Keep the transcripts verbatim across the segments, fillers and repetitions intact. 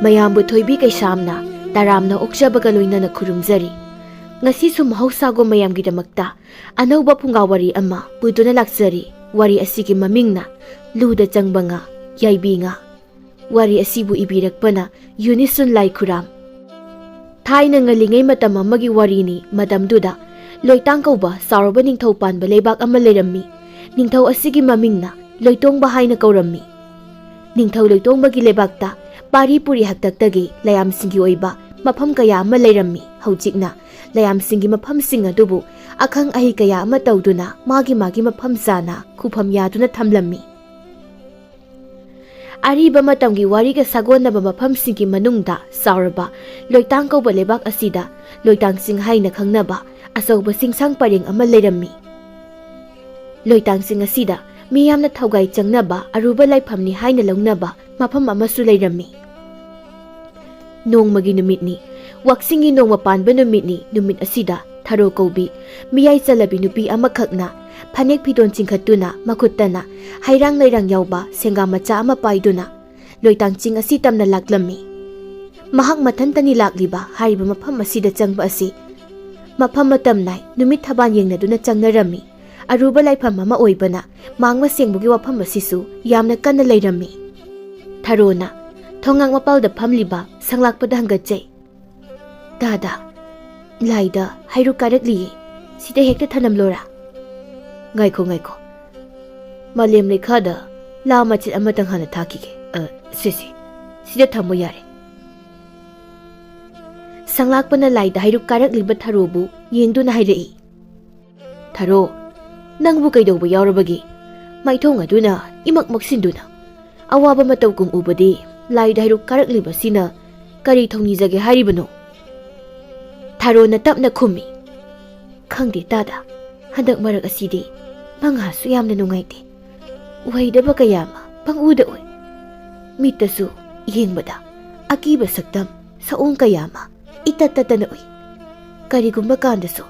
ꯃꯌꯥꯝꯕꯨ ꯊꯣꯏꯕꯤ ꯀꯩꯁꯥꯝꯅ ꯇꯔꯥꯝꯅ ꯑꯣꯛꯆꯕꯒ ꯂꯣꯏꯅꯅ ꯈꯨꯔꯨꯝꯖꯔꯤ꯫ ꯉꯁꯤꯁꯨ ꯃꯍꯧꯁꯥꯒꯨꯝ ꯃꯌꯥꯝꯒꯤꯗꯃꯛꯇ ꯑꯅꯧꯕ ꯐꯨꯡꯒꯥ ꯋꯥꯔꯤ ꯑꯃ ꯄꯨꯗꯨꯅ ꯂꯥꯛꯆꯔꯤ꯫ ꯋꯥꯔꯤ ꯑꯁꯤꯒꯤ ꯃꯃꯤꯡꯅ ꯂꯨꯗ ꯆꯪꯕ ꯉꯥ, ꯌꯥꯏꯕꯤ ꯉꯥ꯫ ꯋꯥꯔꯤ ꯑꯁꯤꯕꯨ ꯏꯕꯤꯔꯛꯄꯅ ꯌꯨꯅꯤꯁꯨꯟ ꯂꯥꯏꯈꯨꯔꯥꯝ꯫ ꯊꯥꯏꯅ ꯉꯜꯂꯤꯉꯩ ꯃꯇꯝ ꯑꯃꯒꯤ ꯋꯥꯔꯤꯅꯤ꯫ ꯃꯇꯝꯗꯨꯗ ꯂꯣꯏꯇꯥꯡ ꯀꯧꯕ ꯆꯥꯎꯔꯕ ꯅꯤꯡꯊꯧ ꯄꯥꯟꯕ ꯂꯩꯕꯥꯛ ꯑꯃ ꯂꯩꯔꯝꯃꯤ꯫ ꯅꯤꯡꯊꯧ ꯑꯁꯤꯒꯤ ꯃꯃꯤꯡꯅ ꯂꯣꯏꯇꯣꯡꯕ ꯍꯥꯏꯅ ꯀꯧꯔꯝꯃꯤ꯫ ꯅꯤꯡꯊꯧ ꯂꯣꯏꯇꯣꯡꯕꯒꯤ ꯂꯩꯕꯥꯛꯇ ꯄꯥꯔꯤ ꯄꯨꯔꯤ ꯍꯥꯛꯇꯛꯇꯒꯤ ꯂꯥꯏꯌꯥꯝꯁꯤꯡꯒꯤ ꯑꯣꯏꯕ ꯃꯐꯝ ꯀꯌꯥ ꯑꯃ ꯂꯩꯔꯝꯃꯤ꯫ ꯍꯧꯖꯤꯛꯅ ꯂꯥꯏꯌꯥꯝꯁꯤꯡꯒꯤ ꯃꯐꯝꯁꯤꯡ ꯑꯗꯨꯕꯨ ꯑꯈꯪ ꯑꯍꯩ ꯀꯌꯥ ꯑꯃ ꯇꯧꯗꯨꯅ ꯃꯥꯒꯤ ꯃꯥꯒꯤ ꯃꯐꯝ ꯆꯥꯅ ꯈꯨꯐꯝ ꯌꯥꯗꯨꯅ ꯊꯝꯂꯝꯃꯤ꯫ ꯑꯔꯤꯕ ꯃꯇꯝꯒꯤ ꯋꯥꯔꯤꯒ ꯁꯥꯒꯣꯟꯅꯕ ꯃꯐꯝꯁꯤꯡꯒꯤ ꯃꯅꯨꯡꯗ ꯆꯥꯎꯔꯕ ꯂꯣꯏꯇꯥꯡ ꯀꯧꯕ ꯂꯩꯕꯥꯛ ꯑꯁꯤꯗ ꯂꯣꯏꯇꯥꯡ ꯆꯤꯡ ꯍꯥꯏꯅ ꯈꯪꯅꯕ ꯑꯆꯧꯕ ꯆꯤꯡꯁꯥꯡ ꯄꯔꯦꯡ ꯑꯃ ꯂꯩꯔꯝꯃꯤ꯫ ꯂꯣꯏꯇꯥꯡ ꯆꯤꯡ ꯑꯁꯤꯗ ꯃꯤꯌꯥꯝꯅ ꯊꯧꯒꯥꯏ ꯆꯪꯅꯕ ꯑꯔꯨꯕ ꯂꯥꯏꯐꯝꯅꯤ ꯍꯥꯏꯅ ꯂꯧꯅꯕ ꯃꯐꯝ ꯑꯃꯁꯨ ꯂꯩꯔꯝꯃꯤ꯫ ꯅꯣꯡꯃꯒꯤ ꯅꯨꯃꯤꯠꯅꯤ꯫ ꯋꯥꯛꯆꯤꯡꯒꯤ ꯅꯣꯡꯃ ꯄꯥꯟꯕ ꯅꯨꯃꯤꯠꯅꯤ꯫ ꯅꯨꯃꯤꯠ ꯑꯁꯤꯗ ꯊꯔꯣ ꯀꯧꯕꯤ ꯃꯤꯌꯥꯏ ꯆꯜꯂꯕꯤ ꯅꯨꯄꯤ ꯑꯃꯈꯛꯅ ꯐꯅꯦꯛ ꯐꯤꯗꯣꯟ ꯆꯤꯡꯈꯠꯇꯨꯅ ꯃꯈꯨꯠꯇꯅ ꯍꯩꯔꯥꯡ ꯂꯩꯔꯥꯡ ꯌꯥꯎꯕ ꯁꯦꯡꯒꯥ ꯃꯆꯥ ꯑꯃ ꯄꯥꯏꯗꯨꯅ ꯂꯣꯏꯇꯥꯡ ꯆꯤꯡ ꯑꯁꯤ ꯇꯝꯅ ꯂꯥꯛꯂꯝꯃꯤ꯫ ꯃꯍꯥꯛ ꯃꯊꯟꯇꯅꯤ ꯂꯥꯛꯂꯤꯕ꯫ ꯍꯥꯏꯔꯤꯕ ꯃꯐꯝ ꯑꯁꯤꯗ ꯆꯪꯕ ꯑꯁꯤ ꯃꯐꯝ ꯃꯇꯝ ꯅꯥꯏ꯫ ꯅꯨꯃꯤꯠ ꯊꯕꯥꯟ ꯌꯦꯡꯅꯗꯨꯅ ꯆꯪꯅꯔꯝꯃꯤ꯫ ꯑꯔꯨꯕ ꯂꯥꯏꯐꯝ ꯑꯃ ꯑꯣꯏꯕꯅ ꯃꯥꯡꯕ ꯁꯦꯡꯕꯒꯤ ꯋꯥꯐꯝ ꯑꯁꯤꯁꯨ ꯌꯥꯝꯅ ꯀꯟꯅ ꯂꯩꯔꯝꯃꯤ꯫ ꯊꯔꯣꯅ ꯊꯣꯡꯉꯥꯡ ꯃꯄꯥꯜꯗ ꯐꯝꯂꯤꯕ ꯁꯪꯂꯥꯛꯄꯗ ꯍꯪꯒꯠꯆꯩ꯫ "ꯇꯥꯗ, ꯂꯥꯏꯗ ꯍꯩꯔꯨꯛ ꯀꯥꯔꯛꯂꯤꯌꯦ, ꯁꯤꯗ ꯍꯦꯛꯇ ꯊꯅꯝꯂꯣꯔꯥ?" "ꯉꯥꯏꯈꯣ, ꯉꯥꯏꯈꯣ, ꯃꯥꯂꯦꯝ ꯂꯩꯈꯥꯗ ꯂꯥ ꯃꯆꯦꯠ ꯑꯃꯇꯪ ꯍꯥꯟꯅ ꯊꯥꯈꯤꯒꯦ꯫ ꯑ, ꯁꯦ, ꯁꯦ, ꯁꯤꯗ ꯊꯝꯃꯣ ꯌꯥꯔꯦ꯫" ꯁꯪꯂꯥꯛꯄꯅ ꯂꯥꯏꯗ ꯍꯩꯔꯨꯛ ꯀꯥꯔꯛꯂꯤꯕ ꯊꯔꯣꯕꯨ ꯌꯦꯡꯗꯨꯅ ꯍꯥꯏꯔꯛꯏ꯫ "ꯊꯔꯣ, ꯅꯪꯕꯨ ꯀꯩꯗꯧꯕ ꯌꯥꯎꯔꯕꯒꯦ? ꯃꯥꯏꯊꯣꯡ ꯑꯗꯨꯅ ꯏꯃꯛ ꯃꯛꯁꯤꯟꯗꯨꯅ꯫ ꯑꯋꯥꯕ ꯃꯇꯧ ꯀꯨꯝ ꯎꯕꯗꯤ ꯂꯥꯏꯗ ꯍꯩꯔꯨꯛ ꯀꯥꯔꯛꯂꯤꯕꯁꯤꯅ ꯀꯔꯤ ꯊꯧꯅꯤꯖꯒꯦ ꯍꯥꯏꯔꯤꯕꯅꯣ?" ꯊꯔꯣꯅ ꯇꯞꯅ ꯈꯨꯝꯃꯤ꯫ "ꯈꯪꯗꯦ ꯇꯥꯗ, ꯍꯟꯗꯛ ꯃꯔꯛ ꯑꯁꯤꯗꯤ ꯃꯉꯥꯁꯨ ꯌꯥꯝꯅ ꯅꯨꯡꯉꯥꯏꯇꯦ꯫ ꯎꯍꯩꯗꯕ ꯀꯌꯥ ꯑꯃ ꯄꯪꯎꯗ ꯎꯏ꯫ ꯃꯤꯠꯇꯁꯨ ꯌꯦꯡꯕꯗ ꯑꯀꯤꯕ ꯁꯛꯇꯝ ꯁꯑꯣꯡ ꯀꯌꯥ ꯑꯃ ꯏꯇꯠ ꯇꯠꯇꯅ ꯎꯏ꯫ ꯀꯔꯤꯒꯨꯝꯕ ꯀꯥꯟꯗꯁꯨ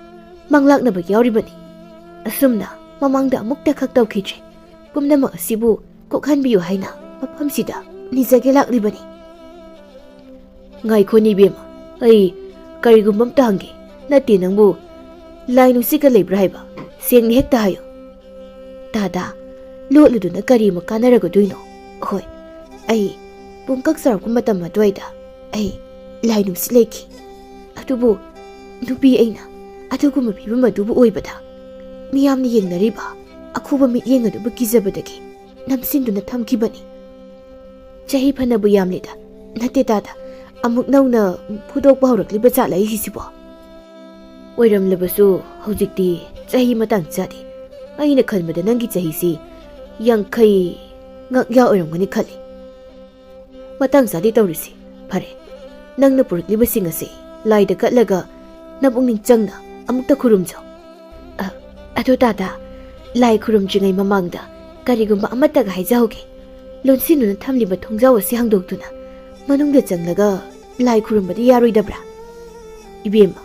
ꯃꯪꯂꯥꯛꯅꯕ ꯌꯥꯎꯔꯤꯕꯅꯤ꯫ ꯑꯁꯨꯝꯅ ꯃꯃꯥꯡꯗ ꯑꯃꯨꯛꯇ ꯈꯛ ꯇꯧꯈꯤꯗ꯭ꯔꯤ꯫ ꯄꯨꯝꯅꯃꯛ ꯑꯁꯤꯕꯨ ꯀꯣꯛꯍꯟꯕꯤꯌꯨ ꯍꯥꯏꯅ ꯃꯐꯝꯁꯤꯗ ꯅꯤꯖꯒꯦ ꯂꯥꯛꯂꯤꯕꯅꯤ꯫" "ꯉꯥꯏꯈꯣꯅꯦ ꯏꯕꯦꯝꯃ, ꯑꯩ ꯀꯔꯤꯒꯨꯝꯕ ꯑꯝꯇ ꯍꯪꯒꯦ꯫ ꯅꯠꯇꯦ ꯅꯪꯕꯨ, ꯂꯥꯏ ꯅꯨꯡꯁꯤꯠꯀ ꯂꯩꯕ꯭ꯔꯥ ꯍꯥꯏꯕ? ꯁꯦꯡꯅ ꯍꯦꯛꯇ ꯍꯥꯏꯌꯨ꯫" "ꯇꯥꯗꯥ, ꯂꯣꯠꯂꯨꯗꯨꯅ ꯀꯔꯤꯃ ꯀꯥꯟꯅꯔꯒꯗꯣꯏꯅꯣ? ꯍꯣꯏ, ꯑꯩ ꯄꯨꯡꯀꯛ ꯆꯥꯎꯔꯛꯄ ꯃꯇꯝ ꯑꯗꯨꯋꯥꯏꯗ ꯑꯩ ꯂꯥꯏ ꯅꯨꯡꯁꯤꯠ ꯂꯩꯈꯤ꯫ ꯑꯗꯨꯕꯨ ꯅꯨꯄꯤ ꯑꯩꯅ ꯑꯗꯨꯒꯨꯝꯕ ꯐꯤꯕꯝ ꯑꯗꯨꯕꯨ ꯑꯣꯏꯕꯗ, ꯃꯤꯌꯥꯝꯅ ꯌꯦꯡꯅꯔꯤꯕ ꯑꯈꯨꯕ ꯃꯤꯠꯌꯦꯡ ꯑꯗꯨꯕꯨ ꯀꯤꯖꯕꯗꯒꯤ ꯅꯝꯁꯤꯟꯗꯨꯅ ꯊꯝꯈꯤꯕꯅꯤ꯫" "ꯆꯍꯤ ꯐꯅꯕꯨ ꯌꯥꯝꯂꯦꯗ꯫ ꯅꯠꯇꯦ ꯇꯥꯗ, ꯑꯃꯨꯛ ꯅꯧꯅ ꯐꯨꯗꯣꯛꯄ ꯍꯧꯔꯛꯂꯤꯕ ꯖꯥꯠꯂ ꯑꯩꯒꯤꯁꯤꯕꯣ? ꯑꯣꯏꯔꯝꯂꯕꯁꯨ ꯍꯧꯖꯤꯛꯇꯤ ꯆꯍꯤ ꯃꯇꯥꯡ ꯆꯥꯗꯦ꯫ ꯑꯩꯅ ꯈꯟꯕꯗ ꯅꯪꯒꯤ ꯆꯍꯤꯁꯤ ꯌꯥꯡꯈꯩ ꯉꯛꯌꯥ ꯑꯣꯏꯔꯝꯒꯅꯤ ꯈꯜꯂꯤ꯫" "ꯃꯇꯥꯡ ꯆꯥꯗꯦ ꯇꯧꯔꯤꯁꯤ꯫ ꯐꯔꯦ, ꯅꯪꯅ ꯄꯨꯔꯛꯂꯤꯕꯁꯤꯡ ꯑꯁꯤ ꯂꯥꯏꯗ ꯀꯠꯂꯒ ꯅꯄꯨꯛꯅꯤꯡ ꯆꯪꯅ ꯑꯃꯨꯛꯇ ꯈꯨꯔꯨꯝꯖꯧ꯫" "ꯑ, ꯑꯗꯨ ꯇꯥꯗ, ꯂꯥꯏ ꯈꯨꯔꯨꯝꯗ꯭ꯔꯤꯉꯩ ꯃꯃꯥꯡꯗ ꯀꯔꯤꯒꯨꯝꯕ ꯑꯃꯠꯇꯒ ꯍꯥꯏꯖꯍꯧꯒꯦ꯫ ꯂꯣꯟꯁꯤꯟꯗꯨꯅ ꯊꯝꯂꯤꯕ ꯊꯣꯡꯖꯥꯎ ꯑꯁꯤ ꯍꯥꯡꯗꯣꯛꯇꯨꯅ ꯃꯅꯨꯡꯗ ꯆꯪꯂꯒ ꯂꯥꯏ ꯈꯨꯔꯨꯝꯕꯗꯤ ꯌꯥꯔꯣꯏꯗꯕ꯭ꯔꯥ?" "ꯏꯕꯦꯝꯃ,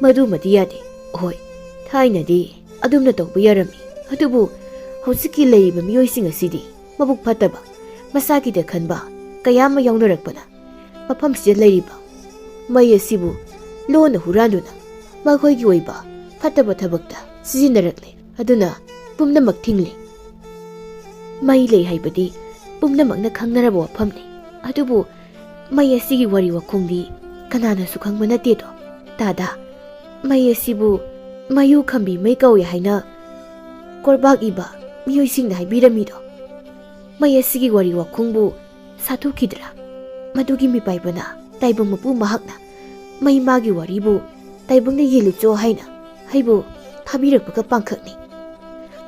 ꯃꯗꯨꯃꯗꯤ ꯌꯥꯗꯦ꯫ ꯍꯣꯏ, ꯊꯥꯏꯅꯗꯤ ꯑꯗꯨꯝꯅ ꯇꯧꯕ ꯌꯥꯔꯝꯃꯤ꯫ ꯑꯗꯨꯕꯨ ꯍꯧꯖꯤꯛꯀꯤ ꯂꯩꯔꯤꯕ ꯃꯤꯑꯣꯏꯁꯤꯡ ꯑꯁꯤꯗꯤ ꯃꯕꯨꯛ ꯐꯠꯇꯕ, ꯃꯁꯥꯒꯤꯗ ꯈꯟꯕ ꯀꯌꯥ ꯑꯃ ꯌꯥꯎꯅꯔꯛꯄꯅ ꯃꯐꯝꯁꯤꯗ ꯂꯩꯔꯤꯕ ꯃꯩ ꯑꯁꯤꯕꯨ ꯂꯣꯟꯅ ꯍꯨꯔꯥꯟꯗꯨꯅ ꯃꯈꯣꯏꯒꯤ ꯑꯣꯏꯕ ꯐꯠꯇꯕ ꯊꯕꯛꯇ ꯁꯤꯖꯤꯟꯅꯔꯛꯂꯦ꯫ ꯑꯗꯨꯅ ꯄꯨꯝꯅꯃꯛ ꯊꯤꯡꯂꯦ꯫" "ꯃꯩ ꯂꯩ ꯍꯥꯏꯕꯗꯤ ꯄꯨꯝꯅꯃꯛꯅ ꯈꯪꯅꯔꯕ ꯋꯥꯐꯝꯅꯤ꯫ ꯑꯗꯨꯕꯨ ꯃꯩ ꯑꯁꯤꯒꯤ ꯋꯥꯔꯤ ꯋꯥꯈꯣꯡꯗꯤ ꯀꯅꯥꯅꯁꯨ ꯈꯪꯕ ꯅꯠꯇꯦꯗꯣ꯫ ꯇꯥꯗ, ꯃꯩ ꯑꯁꯤꯕꯨ ꯃꯌꯨ ꯈꯝꯕꯤ ꯃꯩ ꯀꯧꯏ ꯍꯥꯏꯅ ꯀꯣꯔꯕꯥꯛ ꯏꯕ ꯃꯤꯑꯣꯏꯁꯤꯡꯅ ꯍꯥꯏꯕꯤꯔꯝꯃꯤꯗꯣ꯫ ꯃꯩ ꯑꯁꯤꯒꯤ ꯋꯥꯔꯤ ꯋꯥꯈꯣꯡꯕꯨ ꯁꯥꯊꯨꯈꯤꯗ꯭ꯔꯥ? ꯃꯗꯨꯒꯤ ꯃꯤꯄꯥꯏꯕꯅ ꯇꯥꯏꯕꯪ ꯃꯄꯨ ꯃꯍꯥꯛꯅ ꯃꯩ ꯃꯥꯒꯤ ꯋꯥꯔꯤꯕꯨ ꯇꯥꯏꯕꯪꯗ ꯌꯦꯜꯂꯨꯆꯣ ꯍꯥꯏꯅ ꯑꯩꯕꯨ ꯊꯥꯕꯤꯔꯛꯄꯒ ꯄꯥꯡꯈꯛꯅꯤ꯫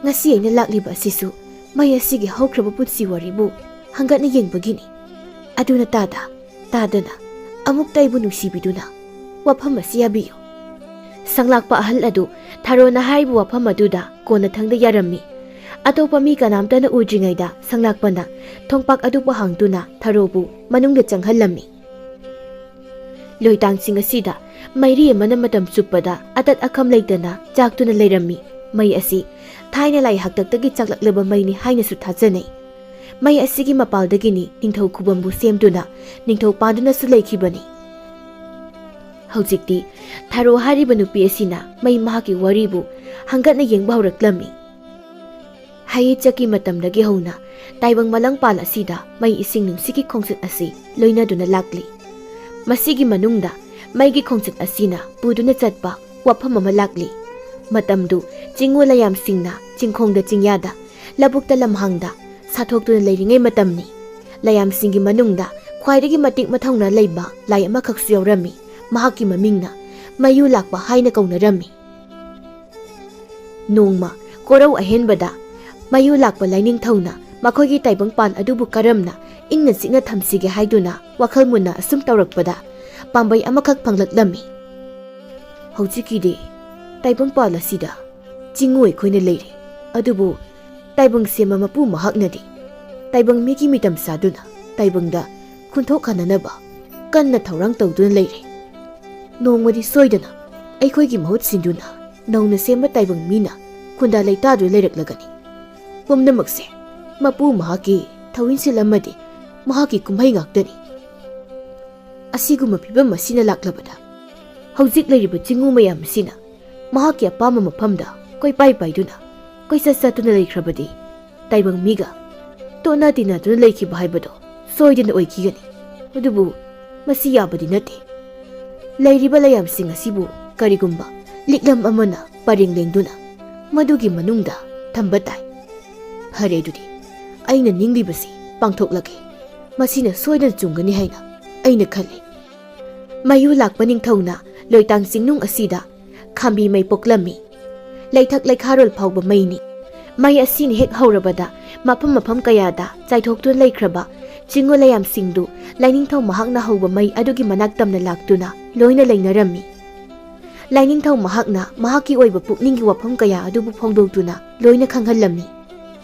ꯉꯁꯤ ꯑꯩꯅ ꯂꯥꯛꯂꯤꯕ ꯑꯁꯤꯁꯨ ꯃꯩ ꯑꯁꯤꯒꯤ ꯍꯧꯈ꯭ꯔꯕ ꯄꯨꯟꯁꯤ ꯋꯥꯔꯤꯕꯨ ꯍꯪꯒꯠꯅ ꯌꯦꯡꯕꯒꯤꯅꯤ꯫ ꯑꯗꯨꯅ ꯇꯥꯗ, ꯇꯥꯗꯅ ꯑꯃꯨꯛꯇ ꯑꯩꯕꯨ ꯅꯨꯡꯁꯤꯕꯤꯗꯨꯅ ꯋꯥꯐꯝ ꯑꯁꯤ ꯌꯥꯕꯤꯌꯨ꯫" ꯁꯪꯂꯥꯛꯄ ꯑꯍꯜ ꯑꯗꯨ ꯊꯔꯣꯅ ꯍꯥꯏꯔꯤꯕ ꯋꯥꯐꯝ ꯑꯗꯨꯗ ꯀꯣꯟꯅꯊꯪꯗ ꯌꯥꯔꯝꯃꯤ꯫ ꯑꯇꯣꯞꯄ ꯃꯤ ꯀꯅꯥꯝꯇꯅ ꯎꯗ꯭ꯔꯤꯉꯩꯗ ꯁꯪꯂꯥꯛꯄꯅ ꯊꯣꯡꯄꯥꯛ ꯑꯗꯨꯕꯨ ꯍꯥꯡꯗꯨꯅ ꯊꯔꯣꯕꯨ ꯃꯅꯨꯡꯗ ꯆꯪꯍꯜꯂꯝꯃꯤ꯫ ꯂꯣꯏꯇꯥꯡꯁꯤꯡ ꯑꯁꯤꯗ ꯃꯩꯔꯤ ꯑꯃꯅ ꯃꯇꯝ ꯆꯨꯞꯄꯗ ꯑꯇꯠ ꯑꯈꯝ ꯂꯩꯇꯅ ꯆꯥꯛꯇꯨꯅ ꯂꯩꯔꯝꯃꯤ꯫ ꯃꯩ ꯑꯁꯤ ꯊꯥꯏꯅ ꯂꯥꯏ ꯍꯥꯛꯇꯛꯇꯒꯤ ꯆꯥꯛꯂꯛꯂꯕ ꯃꯩꯅꯤ ꯍꯥꯏꯅꯁꯨ ꯊꯥꯖꯅꯩ꯫ ꯃꯩ ꯑꯁꯤꯒꯤ ꯃꯄꯥꯜꯗꯒꯤꯅꯤ ꯅꯤꯡꯊꯧ ꯈꯨꯕꯝꯕꯨ ꯁꯦꯝꯗꯨꯅ ꯅꯤꯡꯊꯧ ꯄꯥꯟꯗꯨꯅꯁꯨ ꯂꯩꯈꯤꯕꯅꯤ꯫ ꯍꯧꯖꯤꯛꯇꯤ ꯊꯥꯔꯣ ꯍꯥꯏꯔꯤꯕ ꯅꯨꯄꯤ ꯑꯁꯤꯅ ꯃꯩ ꯃꯍꯥꯛꯀꯤ ꯋꯥꯔꯤꯕꯨ ꯍꯪꯒꯠꯅ ꯌꯦꯡꯕ ꯍꯧꯔꯛꯂꯝꯃꯤ꯫ ꯍꯩꯌꯦꯠ ꯆꯠꯀꯤ ꯃꯇꯝꯗꯒꯤ ꯍꯧꯅ ꯇꯥꯏꯕꯪ ꯃꯂꯪꯄꯥꯜ ꯑꯁꯤꯗ ꯃꯩ ꯏꯁꯤꯡ ꯅꯨꯡꯁꯤꯠꯀꯤ ꯈꯣꯡꯆꯠ ꯑꯁꯤ ꯂꯣꯏꯅꯗꯨꯅ ꯂꯥꯛꯂꯤ꯫ ꯃꯁꯤꯒꯤ ꯃꯅꯨꯡꯗ ꯃꯩꯒꯤ ꯈꯣꯡꯆꯠ ꯑꯁꯤꯅ ꯄꯨꯗꯨꯅ ꯆꯠꯄ ꯋꯥꯐꯝ ꯑꯃ ꯂꯥꯛꯂꯤ꯫ ꯃꯇꯝꯗꯨ ꯆꯤꯡꯉꯨ ꯂꯩꯌꯥꯝꯁꯤꯡꯅ ꯆꯤꯡꯈꯣꯡꯗ ꯆꯤꯡꯌꯥꯗ, ꯂꯧꯕꯨꯛꯇ ꯂꯝꯍꯥꯡꯗ ꯁꯥꯊꯣꯛꯇꯨꯅ ꯂꯩꯔꯤꯉꯩ ꯃꯇꯝꯅꯤ꯫ ꯂꯩꯌꯥꯝꯁꯤꯡꯒꯤ ꯃꯅꯨꯡꯗ ꯈ꯭ꯋꯥꯏꯗꯒꯤ ꯃꯇꯤꯛ ꯃꯊꯧꯅꯥ ꯂꯩꯕ ꯂꯥꯏ ꯑꯃꯈꯛꯁꯨ ꯌꯥꯎꯔꯝꯃꯤ꯫ ꯃꯍꯥꯛꯀꯤ ꯃꯃꯤꯡꯅ ꯃꯌꯨ ꯂꯥꯛꯄ ꯍꯥꯏꯅ ꯀꯧꯅꯔꯝꯃꯤ꯫ ꯅꯣꯡꯃ ꯀꯣꯔꯧ ꯑꯍꯦꯟꯕꯗ ꯃꯌꯨ ꯂꯥꯛꯄ ꯂꯥꯏꯅꯤꯡꯊꯧꯅ ꯃꯈꯣꯏꯒꯤ ꯇꯥꯏꯕꯪꯄꯥꯜ ꯑꯗꯨꯕꯨ ꯀꯔꯝꯅ ꯏꯪꯅ ꯆꯤꯛꯅ ꯊꯝꯁꯤꯒꯦ ꯍꯥꯏꯗꯨꯅ ꯋꯥꯈꯜ ꯃꯨꯟꯅ ꯑꯁꯨꯝ ꯇꯧꯔꯛꯄꯗ, ꯄꯥꯝꯕꯩ ꯑꯃꯈꯛ ꯐꯪꯂꯛꯂꯝꯃꯤ꯫ ꯍꯧꯖꯤꯛꯀꯤꯗꯤ ꯇꯥꯏꯕꯪꯄꯥꯜ ꯑꯁꯤꯗ ꯆꯤꯡꯉꯨ ꯑꯩꯈꯣꯏꯅ ꯂꯩꯔꯤ, ꯑꯗꯨꯕꯨ ꯇꯥꯏꯕꯪ ꯁꯦꯝꯕ ꯃꯄꯨ ꯃꯍꯥꯛꯅꯗꯤ ꯇꯥꯏꯕꯪ ꯃꯤꯒꯤ ꯃꯤꯇꯝ ꯆꯥꯗꯨꯅ ꯇꯥꯏꯕꯪꯗ ꯈꯨꯟꯊꯣꯛ ꯍꯟꯅꯅꯕ ꯀꯟꯅ ꯊꯧꯔꯥꯡ ꯇꯧꯗꯨꯅ ꯂꯩꯔꯦ꯫ ꯅꯣꯡꯃꯗꯤ ꯁꯣꯏꯗꯅ ꯑꯩꯈꯣꯏꯒꯤ ꯃꯍꯨꯠ ꯁꯤꯟꯗꯨꯅ ꯅꯧꯅ ꯁꯦꯝꯕ ꯇꯥꯏꯕꯪ ꯃꯤꯅ ꯈꯨꯟꯗꯥ ꯂꯩꯇꯥꯗꯨꯅ ꯂꯩꯔꯛꯂꯒꯅꯤ꯫ ꯄꯨꯝꯅꯃꯛꯁꯦ ꯃꯄꯨ ꯃꯍꯥꯛꯀꯤ ꯊꯧꯏꯟꯁꯤꯜ ꯑꯃꯗꯤ ꯃꯍꯥꯛꯀꯤ ꯀꯨꯝꯍꯩ ꯉꯥꯛꯇꯅꯤ꯫ ꯑꯁꯤꯒꯨꯝꯕ ꯐꯤꯕꯝ ꯑꯁꯤꯅ ꯂꯥꯛꯂꯕꯗ, ꯍꯧꯖꯤꯛ ꯂꯩꯔꯤꯕ ꯆꯤꯡꯉꯨ ꯃꯌꯥꯝ ꯑꯁꯤꯅ ꯃꯍꯥꯛꯀꯤ ꯑꯄꯥꯝꯕ ꯃꯐꯝꯗ ꯀꯣꯏꯄꯥꯏ ꯄꯥꯏꯗꯨꯅ, ꯀꯣꯏꯆꯠ ꯆꯠꯇꯨꯅ ꯂꯩꯈ꯭ꯔꯕꯗꯤ, ꯇꯥꯏꯕꯪ ꯃꯤꯒ ꯇꯣꯠꯅ ꯇꯤꯟꯅꯗꯨꯅ ꯂꯩꯈꯤꯕ ꯍꯥꯏꯕꯗꯣ ꯁꯣꯏꯗꯅ ꯑꯣꯏꯈꯤꯒꯅꯤ꯫ ꯑꯗꯨꯕꯨ ꯃꯁꯤ ꯌꯥꯕꯗꯤ ꯅꯠꯇꯦ꯫ ꯂꯩꯔꯤꯕ ꯂꯩꯌꯥꯝꯁꯤꯡ ꯑꯁꯤꯕꯨ ꯀꯔꯤꯒꯨꯝꯕ ꯂꯤꯛꯂꯝ ꯑꯃꯅ ꯄꯔꯦꯡ ꯂꯦꯡꯗꯨꯅ ꯃꯗꯨꯒꯤ ꯃꯅꯨꯡꯗ ꯊꯝꯕ ꯇꯥꯏ꯫ ꯐꯔꯦ, ꯑꯗꯨꯗꯤ ꯑꯩꯅ ꯅꯤꯡꯂꯤꯕꯁꯤ ꯄꯥꯡꯊꯣꯛꯂꯒꯦ꯫ ꯃꯁꯤꯅ ꯁꯣꯏꯗꯅ ꯆꯨꯝꯒꯅꯤ ꯍꯥꯏꯅ ꯑꯩꯅ ꯈꯜꯂꯤ꯫ ꯃꯌꯨ ꯂꯥꯛꯄ ꯅꯤꯡꯊꯧꯅ ꯂꯣꯏꯇꯥꯡ ꯆꯤꯡꯅꯨꯡ ꯑꯁꯤꯗ ꯈꯥꯝꯕꯤ ꯃꯩ ꯄꯣꯛꯂꯝꯃꯤ꯫ ꯂꯩꯊꯛ ꯂꯩꯈꯥꯔꯣꯜ ꯐꯥꯎꯕ ꯃꯩꯅꯤ꯫ ꯃꯩ ꯑꯁꯤꯅ ꯍꯦꯛ ꯍꯧꯔꯕꯗ ꯃꯐꯝ ꯃꯐꯝ ꯀꯌꯥꯗ ꯆꯥꯏꯊꯣꯛꯇꯨꯅ ꯂꯩꯈ꯭ꯔꯕ ꯆꯤꯡꯉꯨ ꯂꯩꯌꯥꯝꯁꯤꯡꯗꯨ ꯂꯥꯏꯅꯤꯡꯊꯧ ꯃꯍꯥꯛꯅ ꯍꯧꯕ ꯃꯩ ꯑꯗꯨꯒꯤ ꯃꯅꯥꯛ ꯇꯝꯅ ꯂꯥꯛꯇꯨꯅ ꯂꯣꯏꯅ ꯂꯩꯅꯔꯝꯃꯤ꯫ ꯂꯥꯏꯅꯤꯡꯊꯧ ꯃꯍꯥꯛꯅ ꯃꯍꯥꯛꯀꯤ ꯑꯣꯏꯕ ꯄꯨꯛꯅꯤꯡꯒꯤ ꯋꯥꯐꯝ ꯀꯌꯥ ꯑꯗꯨꯕꯨ ꯐꯣꯡꯗꯣꯛꯇꯨꯅ ꯂꯣꯏꯅ ꯈꯪꯍꯜꯂꯝꯃꯤ꯫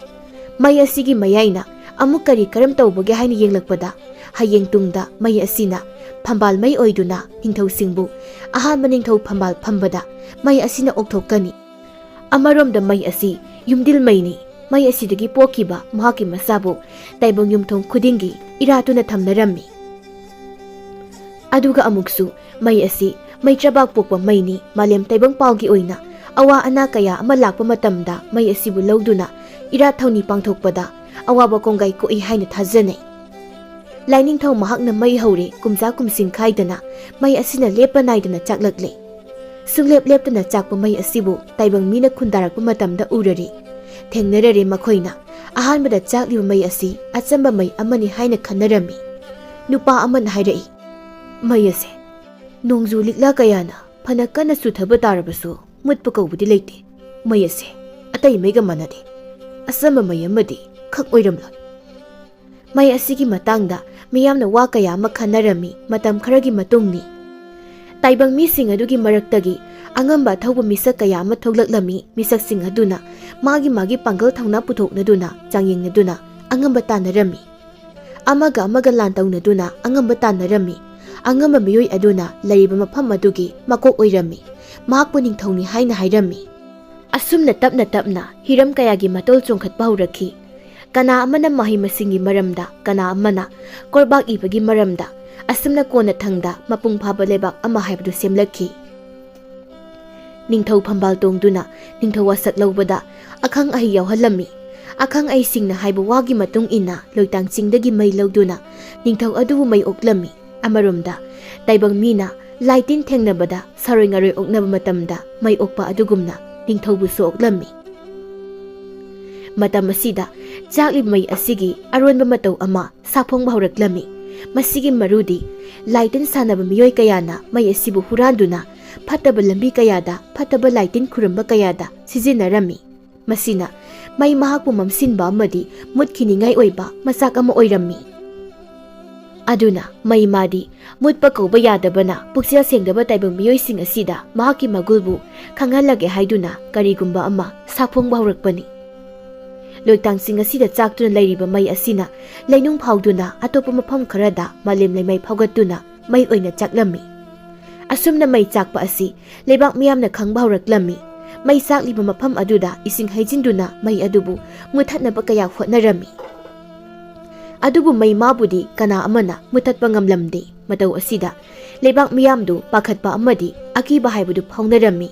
ꯃꯩ ꯑꯁꯤꯒꯤ ꯃꯌꯥꯏꯅ ꯑꯃꯨꯛ ꯀꯔꯤ ꯀꯔꯝ ꯇꯧꯕꯒꯦ ꯍꯥꯏꯅ ꯌꯦꯡꯂꯛꯄꯗ, ꯍꯌꯦꯡ ꯇꯨꯡꯗ ꯃꯩ ꯑꯁꯤꯅ ꯐꯝꯕꯥꯜ ꯃꯩ ꯑꯣꯏꯗꯨꯅ ꯅꯤꯡꯊꯧꯁꯤꯡꯕꯨ ꯑꯍꯥꯟꯕ ꯅꯤꯡꯊꯧ ꯐꯝꯕꯥꯜ ꯐꯝꯕꯗ ꯃꯩ ꯑꯁꯤꯅ ꯑꯣꯛꯊꯣꯛꯀꯅꯤ꯫ ꯑꯃꯔꯣꯝꯗ ꯃꯩ ꯑꯁꯤ ꯌꯨꯝꯗꯤꯜ ꯃꯩꯅꯤ꯫ ꯃꯩ ꯑꯁꯤꯗꯒꯤ ꯄꯣꯛꯈꯤꯕ ꯃꯍꯥꯛꯀꯤ ꯃꯆꯥꯕꯨ ꯇꯥꯏꯕꯪ ꯌꯨꯝꯊꯣꯡ ꯈꯨꯗꯤꯡꯒꯤ ꯏꯔꯥꯠꯇꯨꯅ ꯊꯝꯅꯔꯝꯃꯤ꯫ ꯑꯗꯨꯒ ꯑꯃꯨꯛꯁꯨ ꯃꯩ ꯑꯁꯤ ꯃꯩ ꯆꯕꯥꯛ ꯄꯣꯛꯄ ꯃꯩꯅꯤ꯫ ꯃꯥꯂꯦꯝ ꯇꯥꯏꯕꯪꯄꯥꯜꯒꯤ ꯑꯣꯏꯅ ꯑꯋꯥ ꯑꯅꯥ ꯀꯌꯥ ꯑꯃ ꯂꯥꯛꯄ ꯃꯇꯝꯗ ꯃꯩ ꯑꯁꯤꯕꯨ ꯂꯧꯗꯨꯅ ꯏꯔꯥꯠ ꯊꯧꯅꯤ ꯄꯥꯡꯊꯣꯛꯄꯗ ꯑꯋꯥꯕ ꯀꯣꯡꯒꯥꯏ ꯀꯣꯛꯏ ꯍꯥꯏꯅ ꯊꯥꯖꯅꯩ꯫ ꯂꯥꯏꯅꯤꯡꯊꯧ ꯃꯍꯥꯛꯅ ꯃꯩ ꯍꯧꯔꯦ ꯀꯨꯝꯖꯥ ꯀꯨꯝꯁꯤꯡ ꯈꯥꯏꯗꯅ ꯃꯩ ꯑꯁꯤꯅ ꯂꯦꯞꯄ ꯅꯥꯏꯗꯅ ꯆꯥꯛꯂꯛꯂꯦ꯫ ꯁꯨꯡꯂꯦꯞ ꯂꯦꯞꯇꯅ ꯆꯥꯛꯄ ꯃꯩ ꯑꯁꯤꯕꯨ ꯇꯥꯏꯕꯪ ꯃꯤꯅ ꯈꯨꯟꯗꯥꯔꯛꯄ ꯃꯇꯝꯗ ꯎꯔꯔꯦ, ꯊꯦꯡꯅꯔꯔꯦ꯫ ꯃꯈꯣꯏꯅ ꯑꯍꯥꯟꯕꯗ ꯆꯥꯛꯂꯤꯕ ꯃꯩ ꯑꯁꯤ ꯑꯆꯝꯕ ꯃꯩ ꯑꯃꯅꯤ ꯍꯥꯏꯅ ꯈꯟꯅꯔꯝꯃꯤ꯫ ꯅꯨꯄꯥ ꯑꯃꯅ ꯍꯥꯏꯔꯛꯏ, "ꯃꯩ ꯑꯁꯦ ꯅꯣꯡꯖꯨ ꯂꯤꯛꯂꯥ ꯀꯌꯥꯅ ꯐꯅ ꯀꯟꯅ ꯆꯨꯊꯕ ꯇꯥꯔꯕꯁꯨ ꯃꯨꯠꯄ ꯀꯧꯕꯗꯤ ꯂꯩꯇꯦ꯫ ꯃꯩ ꯑꯁꯦ ꯑꯇꯩ ꯃꯩꯒ ꯃꯥꯟꯅꯗꯦ꯫ ꯑꯆꯝꯕ ꯃꯩ ꯑꯃꯗꯤ ꯈꯛ ꯑꯣꯏꯔꯝꯂꯣꯏ꯫" ꯃꯩ ꯑꯁꯤꯒꯤ ꯃꯇꯥꯡꯗ ꯃꯤꯌꯥꯝꯅ ꯋꯥ ꯀꯌꯥ ꯑꯃ ꯈꯟꯅꯔꯝꯃꯤ꯫ ꯃꯇꯝ ꯈꯔꯒꯤ ꯃꯇꯨꯡꯅꯤ꯫ ꯇꯥꯏꯕꯪ ꯃꯤꯁꯤꯡ ꯑꯗꯨꯒꯤ ꯃꯔꯛꯇꯒꯤ ꯑꯉꯝꯕ ꯑꯊꯧꯕ ꯃꯤꯁꯛ ꯀꯌꯥ ꯑꯃ ꯊꯣꯛꯂꯛꯂꯝꯃꯤ꯫ ꯃꯤꯁꯛꯁꯤꯡ ꯑꯗꯨꯅ ꯃꯥꯒꯤ ꯃꯥꯒꯤ ꯄꯥꯡꯒꯜ ꯊꯧꯅꯥ ꯄꯨꯊꯣꯛꯅꯗꯨꯅ, ꯆꯥꯡꯌꯦꯡꯅꯗꯨꯅ ꯑꯉꯝꯕ ꯇꯥꯟꯅꯔꯝꯃꯤ꯫ ꯑꯃꯒ ꯑꯃꯒ ꯂꯥꯟ ꯇꯧꯅꯗꯨꯅ ꯑꯉꯝꯕ ꯇꯥꯟꯅꯔꯝꯃꯤ꯫ ꯑꯉꯝꯕ ꯃꯤꯑꯣꯏ ꯑꯗꯨꯅ ꯂꯩꯔꯤꯕ ꯃꯐꯝ ꯑꯗꯨꯒꯤ ꯃꯀꯣꯛ ꯑꯣꯏꯔꯝꯃꯤ꯫ ꯃꯍꯥꯛꯄꯨ ꯅꯤꯡꯊꯧꯅꯤ ꯍꯥꯏꯅ ꯍꯥꯏꯔꯝꯃꯤ꯫ ꯑꯁꯨꯝꯅ ꯇꯞꯅ ꯇꯞꯅ ꯍꯤꯔꯝ ꯀꯌꯥꯒꯤ ꯃꯇꯣꯜ ꯆꯣꯡꯈꯠꯄ ꯍꯧꯔꯛꯈꯤ꯫ ꯀꯅꯥ ꯑꯃꯅ ꯃꯍꯩ ꯃꯁꯤꯡꯒꯤ ꯃꯔꯝꯗ, ꯀꯅꯥ ꯑꯃꯅ ꯀꯣꯔꯕꯥꯛ ꯏꯕꯒꯤ ꯃꯔꯝꯗ, ꯑꯁꯨꯝꯅ ꯀꯣꯟꯅꯊꯪꯗ ꯃꯄꯨꯡ ꯐꯥꯕ ꯂꯩꯕꯥꯛ ꯑꯃ ꯍꯥꯏꯕꯗꯨ ꯁꯦꯝꯂꯛꯈꯤ꯫ ꯅꯤꯡꯊꯧ ꯐꯝꯕꯥꯜ ꯇꯣꯡꯗꯨꯅ ꯅꯤꯡꯊꯧ ꯋꯥꯁꯛ ꯂꯧꯕꯗ ꯑꯈꯪ ꯑꯍꯩ ꯌꯥꯎꯍꯜꯂꯝꯃꯤ꯫ ꯑꯈꯪ ꯑꯍꯩꯁꯤꯡꯅ ꯍꯥꯏꯕ ꯋꯥꯒꯤ ꯃꯇꯨꯡ ꯏꯟꯅ ꯂꯣꯏꯇꯥꯡ ꯆꯤꯡꯗꯒꯤ ꯃꯩ ꯂꯧꯗꯨꯅ ꯅꯤꯡꯊꯧ ꯑꯗꯨꯕꯨ ꯃꯩ ꯑꯣꯛꯂꯝꯃꯤ꯫ ꯑꯃꯔꯣꯝꯗ ꯇꯥꯏꯕꯪ ꯃꯤꯅ ꯂꯥꯏ ꯇꯤꯟ ꯊꯦꯡꯅꯕꯗ ꯁꯥꯔꯣꯏ ꯉꯥꯔꯣꯏ ꯑꯣꯛꯅꯕ ꯃꯇꯝꯗ ꯃꯩ ꯑꯣꯛꯄ ꯑꯗꯨꯒꯨꯝꯅ ꯅꯤꯡꯊꯧꯕꯨꯁꯨ ꯑꯣꯛꯂꯝꯃꯤ꯫ ꯃꯇꯝ ꯑꯁꯤꯗ ꯆꯥꯛꯂꯤꯕ ꯃꯩ ꯑꯁꯤꯒꯤ ꯑꯔꯣꯟꯕ ꯃꯇꯧ ꯑꯃ ꯁꯥꯐꯣꯡꯕ ꯍꯧꯔꯛꯂꯝꯃꯤ꯫ ꯃꯁꯤꯒꯤ ꯃꯔꯨꯗꯤ ꯂꯥꯏ ꯇꯤꯟ ꯁꯥꯟꯅꯕ ꯃꯤꯑꯣꯏ ꯀꯌꯥꯅ ꯃꯩ ꯑꯁꯤꯕꯨ ꯍꯨꯔꯥꯟꯗꯨꯅ ꯐꯠꯇꯕ ꯂꯝꯕꯤ ꯀꯌꯥꯗ, ꯐꯠꯇꯕ ꯂꯥꯏ ꯇꯤꯟ ꯈꯨꯔꯨꯝꯕ ꯀꯌꯥꯗ ꯁꯤꯖꯤꯟꯅꯔꯝꯃꯤ꯫ ꯃꯁꯤꯅ ꯃꯩ ꯃꯍꯥꯛꯄꯨ ꯃꯝꯁꯤꯟꯕ ꯑꯃꯗꯤ ꯃꯨꯠꯈꯤꯅꯤꯡꯉꯥꯏ ꯑꯣꯏꯕ ꯃꯆꯥꯛ ꯑꯃ ꯑꯣꯏꯔꯝꯃꯤ꯫ ꯑꯗꯨꯅ ꯃꯩ ꯃꯥꯗꯤ ꯃꯨꯠꯄ ꯀꯧꯕ ꯌꯥꯗꯕꯅ ꯄꯨꯛꯆꯦꯜ ꯁꯦꯡꯗꯕ ꯇꯥꯏꯕꯪ ꯃꯤꯑꯣꯏꯁꯤꯡ ꯑꯁꯤꯗ ꯃꯍꯥꯛꯀꯤ ꯃꯒꯨꯜꯕꯨ ꯈꯪꯍꯜꯂꯒꯦ ꯍꯥꯏꯗꯨꯅ ꯀꯔꯤꯒꯨꯝꯕ ꯑꯃ ꯁꯥꯐꯣꯡꯕ ꯍꯧꯔꯛꯄꯅꯤ꯫ ꯂꯣꯏꯇꯥꯡꯁꯤꯡ ꯑꯁꯤꯗ ꯆꯥꯛꯇꯨꯅ ꯂꯩꯔꯤꯕ ꯃꯩ ꯑꯁꯤꯅ ꯂꯩꯅꯨꯡ ꯐꯥꯎꯗꯨꯅ ꯑꯇꯣꯞꯄ ꯃꯐꯝ ꯈꯔꯗ ꯃꯥꯂꯦꯝ ꯂꯩꯃꯥꯏ ꯐꯥꯎꯒꯠꯇꯨꯅ ꯃꯩ ꯑꯣꯏꯅ ꯆꯥꯛꯂꯝꯃꯤ꯫ ꯑꯁꯨꯝꯅ ꯃꯩ ꯆꯥꯛꯄ ꯑꯁꯤ ꯂꯩꯕꯥꯛ ꯃꯤꯌꯥꯝꯅ ꯈꯪꯕ ꯍꯧꯔꯛꯂꯝꯃꯤ꯫ ꯃꯩ ꯆꯥꯛꯂꯤꯕ ꯃꯐꯝ ꯑꯗꯨꯗ ꯏꯁꯤꯡ ꯍꯩꯖꯤꯟꯗꯨꯅ ꯃꯩ ꯑꯗꯨꯕꯨ ꯃꯨꯊꯠꯅꯕ ꯀꯌꯥ ꯍꯣꯠꯅꯔꯝꯃꯤ꯫ ꯑꯗꯨꯕꯨ ꯃꯩ ꯃꯥꯕꯨꯗꯤ ꯀꯅꯥ ꯑꯃꯅ ꯃꯨꯊꯠꯄ ꯉꯝꯂꯝꯗꯦ꯫ ꯃꯇꯧ ꯑꯁꯤꯗ ꯂꯩꯕꯥꯛ ꯃꯤꯌꯥꯝꯗꯨ ꯄꯥꯈꯠꯄ ꯑꯃꯗꯤ ꯑꯀꯤꯕ ꯍꯥꯏꯕꯗꯨ ꯐꯥꯎꯅꯔꯝꯃꯤ꯫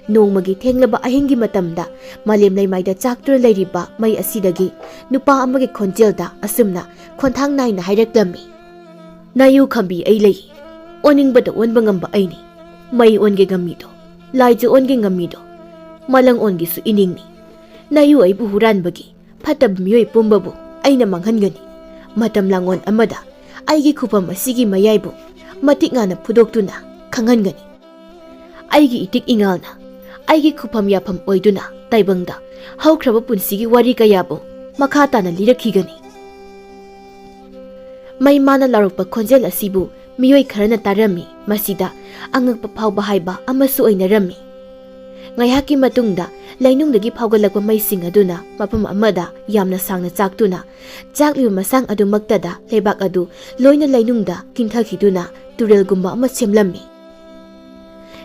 ꯅꯣꯡꯃꯒꯤ ꯊꯦꯡꯂꯕ ꯑꯍꯤꯡꯒꯤ ꯃꯇꯝꯗ ꯃꯥꯂꯦꯝ ꯂꯩꯃꯥꯏꯗ ꯆꯥꯛꯇꯨꯅ ꯂꯩꯔꯤꯕ ꯃꯩ ꯑꯁꯤꯗꯒꯤ ꯅꯨꯄꯥ ꯑꯃꯒꯤ ꯈꯣꯟꯖꯦꯜꯗ ꯑꯁꯨꯝꯅ ꯈꯣꯟꯊꯥꯡ ꯅꯥꯏꯅ ꯍꯥꯏꯔꯛꯂꯝꯃꯤ, "ꯅꯥꯌꯨ ꯈꯝꯕꯤ ꯑꯩ ꯂꯩ꯫ ꯑꯣꯟꯅꯤꯡꯕꯗ ꯑꯣꯟꯕ ꯉꯝꯕ ꯑꯩꯅꯤ꯫ ꯃꯩ ꯑꯣꯟꯒꯦ ꯉꯝꯃꯤꯗꯣ, ꯂꯥꯏꯖ ꯑꯣꯟꯒꯦ ꯉꯝꯃꯤꯗꯣ, ꯃꯂꯪ ꯑꯣꯟꯒꯦꯁꯨ ꯏꯅꯤꯡꯅꯤ꯫ ꯅꯥꯌꯨ ꯑꯩꯕꯨ ꯍꯨꯔꯥꯟꯕꯒꯤ ꯐꯠꯇꯕ ꯃꯤꯑꯣꯏ ꯄꯨꯝꯕꯕꯨ ꯑꯩꯅ ꯃꯥꯡꯍꯟꯒꯅꯤ꯫ ꯃꯇꯝ ꯂꯥꯡꯑꯣꯟ ꯑꯃꯗ ꯑꯩꯒꯤ ꯈꯨꯐꯝ ꯑꯁꯤꯒꯤ ꯃꯌꯥꯏꯕꯨ ꯃꯇꯤꯛ ꯉꯥꯅ ꯐꯨꯗꯣꯛꯇꯨꯅ ꯈꯪꯍꯟꯒꯅꯤ꯫ ꯑꯩꯒꯤ ꯏꯇꯤꯛ ꯏꯉꯥꯜꯅ ꯑꯩꯒꯤ ꯈꯨꯐꯝ ꯌꯥꯐꯝ ꯑꯣꯏꯗꯨꯅ ꯇꯥꯏꯕꯪꯗ ꯍꯧꯈ꯭ꯔꯕ ꯄꯨꯟꯁꯤꯒꯤ ꯋꯥꯔꯤ ꯀꯌꯥꯕꯨ ꯃꯈꯥ ꯇꯥꯅ ꯂꯤꯔꯛꯈꯤꯒꯅꯤ꯫" ꯃꯩ ꯃꯥꯅ ꯂꯥꯎꯔꯛꯄ ꯈꯣꯟꯖꯦꯜ ꯑꯁꯤꯕꯨ ꯃꯤꯑꯣꯏ ꯈꯔꯅ ꯇꯥꯔꯝꯃꯤ꯫ ꯃꯁꯤꯗ ꯑꯉꯛꯄ ꯐꯥꯎꯕ ꯍꯥꯏꯕ ꯑꯃꯁꯨ ꯑꯣꯏꯅꯔꯝꯃꯤ꯫ ꯉꯥꯏꯍꯥꯛꯀꯤ ꯃꯇꯨꯡꯗ ꯂꯩꯅꯨꯡꯗꯒꯤ ꯐꯥꯎꯒꯠꯂꯛꯄ ꯃꯩꯁꯤꯡ ꯑꯗꯨꯅ ꯃꯐꯝ ꯑꯃꯗ ꯌꯥꯝꯅ ꯁꯥꯡꯅ ꯆꯥꯛꯇꯨꯅ, ꯆꯥꯛꯂꯤꯕ ꯃꯁꯥꯡ ꯑꯗꯨꯃꯛꯇꯗ ꯂꯩꯕꯥꯛ ꯑꯗꯨ ꯂꯣꯏꯅ ꯂꯩꯅꯨꯡꯗ ꯀꯤꯟꯊꯈꯤꯗꯨꯅ ꯇꯨꯔꯦꯜꯒꯨꯝꯕ ꯑꯃ ꯁꯦꯝꯂꯝꯃꯤ꯫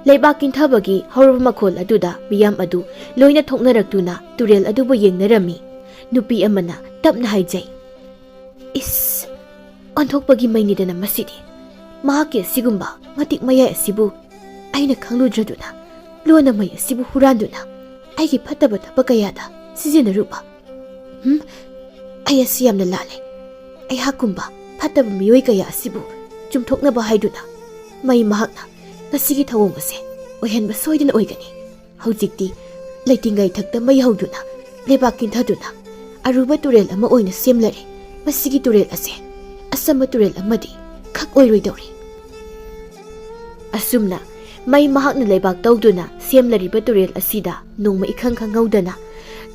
ꯂꯩꯕꯥꯛ ꯀꯤꯟꯊꯕꯒꯤ ꯍꯧꯔꯕ ꯃꯈꯣꯜ ꯑꯗꯨꯗ ꯃꯤꯌꯥꯝ ꯑꯗꯨ ꯂꯣꯏꯅ ꯊꯣꯛꯅꯔꯛꯇꯨꯅ ꯇꯨꯔꯦꯜ ꯑꯗꯨꯕꯨ ꯌꯦꯡꯅꯔꯝꯃꯤ꯫ ꯅꯨꯄꯤ ꯑꯃꯅ ꯇꯞꯅ ꯍꯥꯏꯖꯩ, "ꯏꯁ, ꯑꯣꯟꯊꯣꯛꯄꯒꯤ ꯃꯩꯅꯤꯗꯅ ꯃꯁꯤꯗꯤ꯫ ꯃꯍꯥꯛꯀꯤ ꯑꯁꯤꯒꯨꯝꯕ ꯃꯇꯤꯛ ꯃꯌꯥꯏ ꯑꯁꯤꯕꯨ ꯑꯩꯅ ꯈꯪꯂꯨꯗ꯭ꯔꯗꯨꯅ ꯂꯣꯟꯅ ꯃꯩ ꯑꯁꯤꯕꯨ ꯍꯨꯔꯥꯟꯗꯨꯅ ꯑꯩꯒꯤ ꯐꯠꯇꯕ ꯊꯕꯛ ꯀꯌꯥꯗ ꯁꯤꯖꯤꯟꯅꯔꯨꯕ꯫ ꯍꯝ, ꯑꯩ ꯑꯁꯤ ꯌꯥꯝꯅ ꯂꯥꯜꯂꯦ꯫ ꯑꯩꯍꯥꯛꯀꯨꯝꯕ ꯐꯠꯇꯕ ꯃꯤꯑꯣꯏ ꯀꯌꯥ ꯑꯁꯤꯕꯨ ꯆꯨꯝꯊꯣꯛꯅꯕ ꯍꯥꯏꯗꯨꯅ ꯃꯩ ꯃꯍꯥꯛꯅ ꯉꯁꯤꯒꯤ ꯊꯧꯑꯣꯡ ꯑꯁꯦ ꯑꯣꯏꯍꯟꯕ ꯁꯣꯏꯗꯅ ꯑꯣꯏꯒꯅꯤ꯫ ꯍꯧꯖꯤꯛꯇꯤ ꯂꯩꯇꯤꯡꯒꯥꯏꯊꯛꯇ ꯃꯩ ꯍꯧꯗꯨꯅ, ꯂꯩꯕꯥꯛ ꯀꯤꯟꯊꯗꯨꯅ, ꯑꯔꯨꯕ ꯇꯨꯔꯦꯜ ꯑꯃ ꯑꯣꯏꯅ ꯁꯦꯝꯂꯔꯦ꯫ ꯃꯁꯤꯒꯤ ꯇꯨꯔꯦꯜ ꯑꯁꯦ ꯑꯆꯝꯕ ꯇꯨꯔꯦꯜ ꯑꯃꯗꯤ ꯈꯛ ꯑꯣꯏꯔꯣꯏꯗꯧꯔꯤ꯫" ꯑꯁꯨꯝꯅ ꯃꯩ ꯃꯍꯥꯛꯅ ꯂꯩꯕꯥꯛ ꯇꯧꯗꯨꯅ ꯁꯦꯝꯂꯔꯤꯕ ꯇꯨꯔꯦꯜ ꯑꯁꯤꯗ ꯅꯣꯡꯃ ꯏꯈꯪ ꯈꯪꯍꯧꯗꯅ